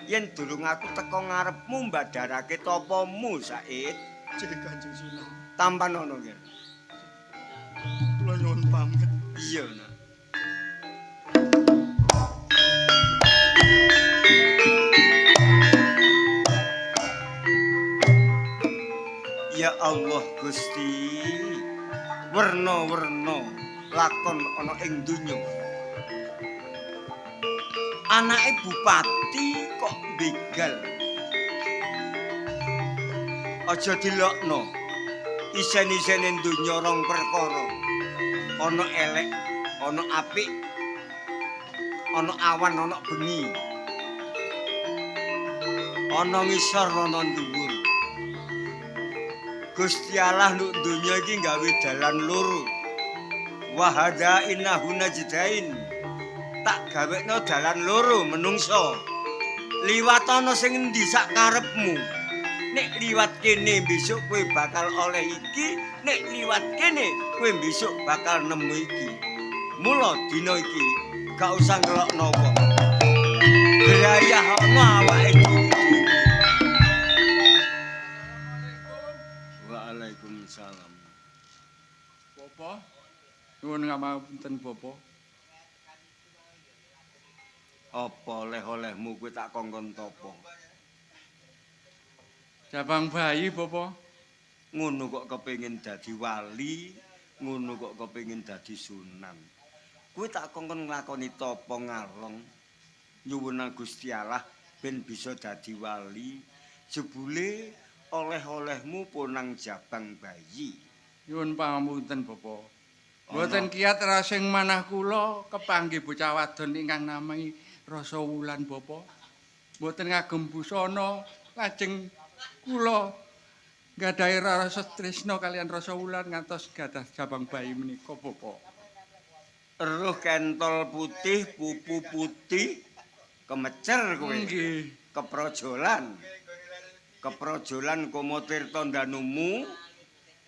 Yen durung aku teka ngarepmu mbadharake tapamu, Said. Cek Kanjeng Sunan. Tampanono, Ger. Kula nyuwun pamit. Iya, Nak. Ya Allah Gusti, werna-werna lakon ana ing donya. Anake bupati kok begal. Aja dilokno. Isen-isene donya rong perkara. Ana elek, ana apik, ana awan, ana bengi. Ana ngisor, ana dhuwur. Gusti Allah nduk donya iki gawe dalan loro. Wahada innahu najdain. Tak gawekno dalan loro menungso. Liwat ana sing endi sak karepmu. Nek liwat kene besok kowe bakal oleh iki, nek liwat kene kowe besok bakal nemu iki. Mula dina iki gak usah ngelokno wong. Grayah ana awake dhewe. Waalaikumsalam. Bapak, nyuwun ngapunten Bapak. Apa oleh-olehmu kowe tak kongkon topo? Jabang bayi, Bapak. Ngono kok kepengin dadi wali, ngono kok kepengin dadi sunan. Kowe tak kongkon nglakoni tapa ngalong. Nyuwun nang Gusti Allah ben bisa dadi wali. Jebule oleh-olehmu ponang jabang bayi. Nyuwun pangapunten, Bapak. Mboten kiat rasing manah kula kepanggih bocah wadon ingkang nami Rasa Wulan, Bapak. Mboten ngagem busana, lajeng kula nggadahi rasa tresna kalian Rasa Wulan ngantos gadah jabang bayi menika, Bapak. Eruh kentol putih, pupu putih, kemecer kowe. Nggih. Keprojolan. Keprojolan komo tirta ndanumu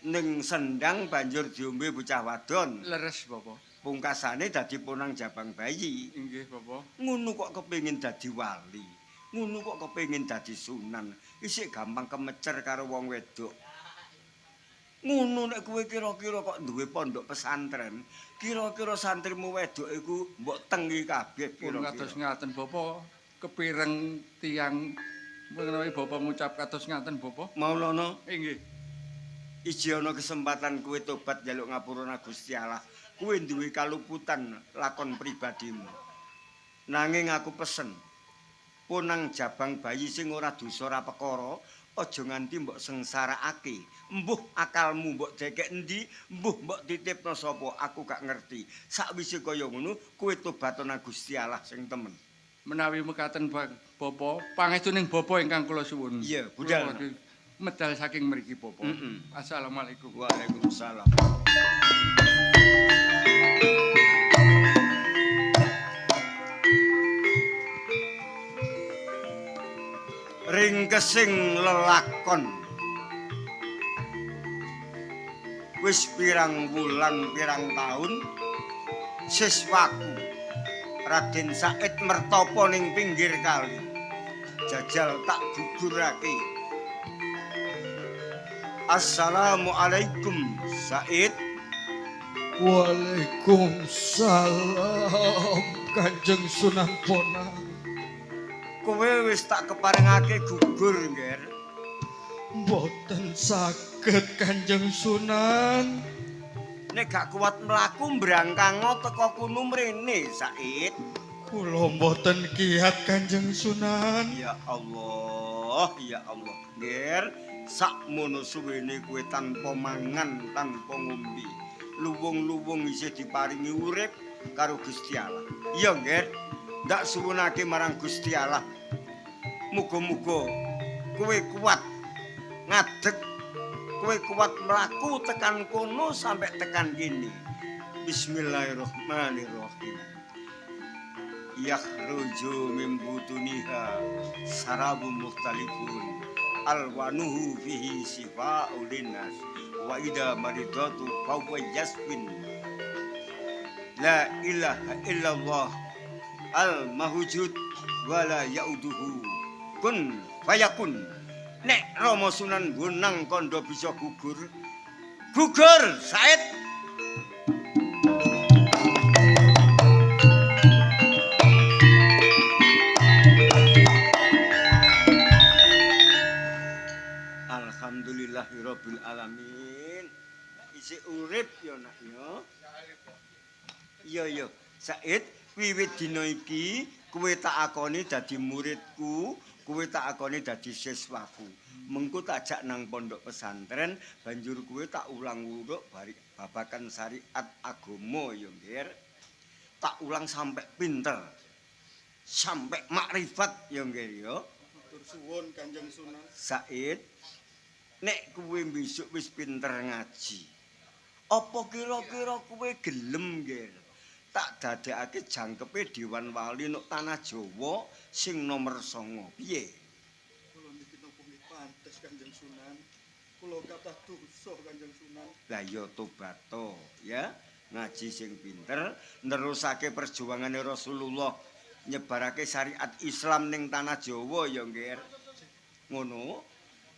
ning sendang banjur diombe bocah wadon. Leres, Bapak. Pungkasane dadi ponang jabang bayi. Nggih, Bapak. Ngono kok kepengin dadi wali. Ngono kok kepengin dadi sunan. Isih gampang kemecer karo wong wedok. Ngono nek kowe kira-kira kok duwe pondok pesantren, kira-kira santrimu wedok iku mbok tengi kabeh Pun kados kira-kira. ngaten, Bapak. Kepireng tiyang menawi Bapak ngucap kados ngaten, Bapak. Maulana, Nggih. iji ana kesempatan kowe tobat njaluk ngapura nang Gusti Allah. Kowe duwe kaluputan lakon pribadimu. Nanging aku pesen, ponang jabang bayi sing ora dosa ora perkara, aja nganti mbok sengsaraake. Mbuh akalmu mbok dekek endi, mbuh mbok titipno sapa, aku gak ngerti. Sakwise kaya ngono, kowe tobat nang Gusti Allah sing temen. Menawi mekaten Bapak, pangestuning Bapak ingkang kula suwun. Iya, budal. Kula medal saking mriki, Bapak. Mm-mm. Assalamualaikum. Waalaikumsalam. Ringkesing lelakon. Wis pirang wulan pirang taun siswaku Raden Said mertopo ning pinggir kali. Jajal tak gugurake. Assalamualaikum Said. Waalaikumsalam Kanjeng Sunan Bonang. Kowe wis tak keparengake gugur, Ngger. Mboten saged Kanjeng Sunan. Nek gak kuat mlaku mbrangkango teko kuno mrene, Said. Kula mboten kiat Kanjeng Sunan. Ya Allah, ya Allah. Ngger, sakmono suwene kowe tanpa mangan, tanpa ngombe. Luwung-luwung isih diparingi urip karo Gusti Allah. Iya, Ngger. Ndak suwunake marang Gusti Allah. Muga-muga kowe kuat ngadeg, kowe kuat mlaku tekan kono sampai tekan kene. Bismillahirrahmanirrahim. Yakhruju min butuniha sarabun mukhtalifun alwanuhu fihi sifa'u linnas wa idza maridatu fahuwa yasfin. La ilaha illallah al mahujud wala yauduhu kun fayakun. Nek Rama Sunan Bonang kandha bisa gugur, gugur Said. Alhamdulillahirabbil alamin. Isih urip ya nak ya. Iya iya, Said, wiwit dina iki kowe tak akoni dadi muridku, kowe tak akoni dadi siswaku. Mengko tak jak nang pondok pesantren, banjur kowe tak ulang-uluk babakan syariat agama ya, Ngger. Tak ulang sampai pinter. Sampai makrifat ya, Ngger ya. Matur suwun Kanjeng Sunan. Said, Nek kowe besok wis pinter ngaji, apa kira-kira kowe gelem, Ger? Tak dadekake jangkepe Dewan Wali nuk Tanah Jawa sing nomor 9. Piye? Kula niki napa nggih pantes Kanjeng Sunan? Kula kathah dosa Kanjeng Sunan. Lah ya tobat to, ya. Ngaji sing pinter, nerusake perjuangane Rasulullah nyebarake syariat Islam ning Tanah Jawa ya, Nger. Ngono.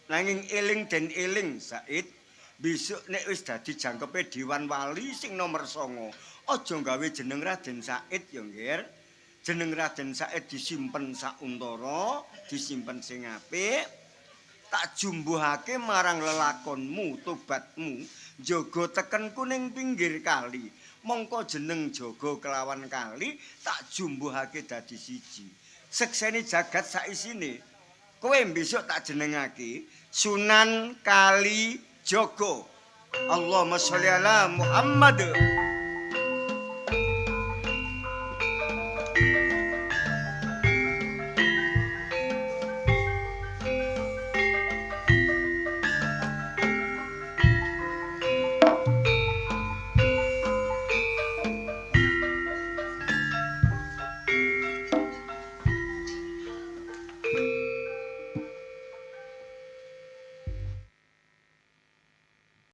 Nanging eling den eling, Said, besok nek wis dadi jangkepe Dewan Wali sing nomor 9, aja gawe jeneng Raden Said ya, Nger. Jeneng Raden Said disimpen sauntara, disimpen sing apik. Tak jumbuhake marang lelakonmu, tobatmu, jaga tekenku ning pinggir kali. Mongko jeneng jaga kelawan kali tak jumbuhake dadi siji. Sekseni jagat saisine. Kowe besok tak jenengake Sunan Kalijaga. Allahumma sholli ala Muhammad.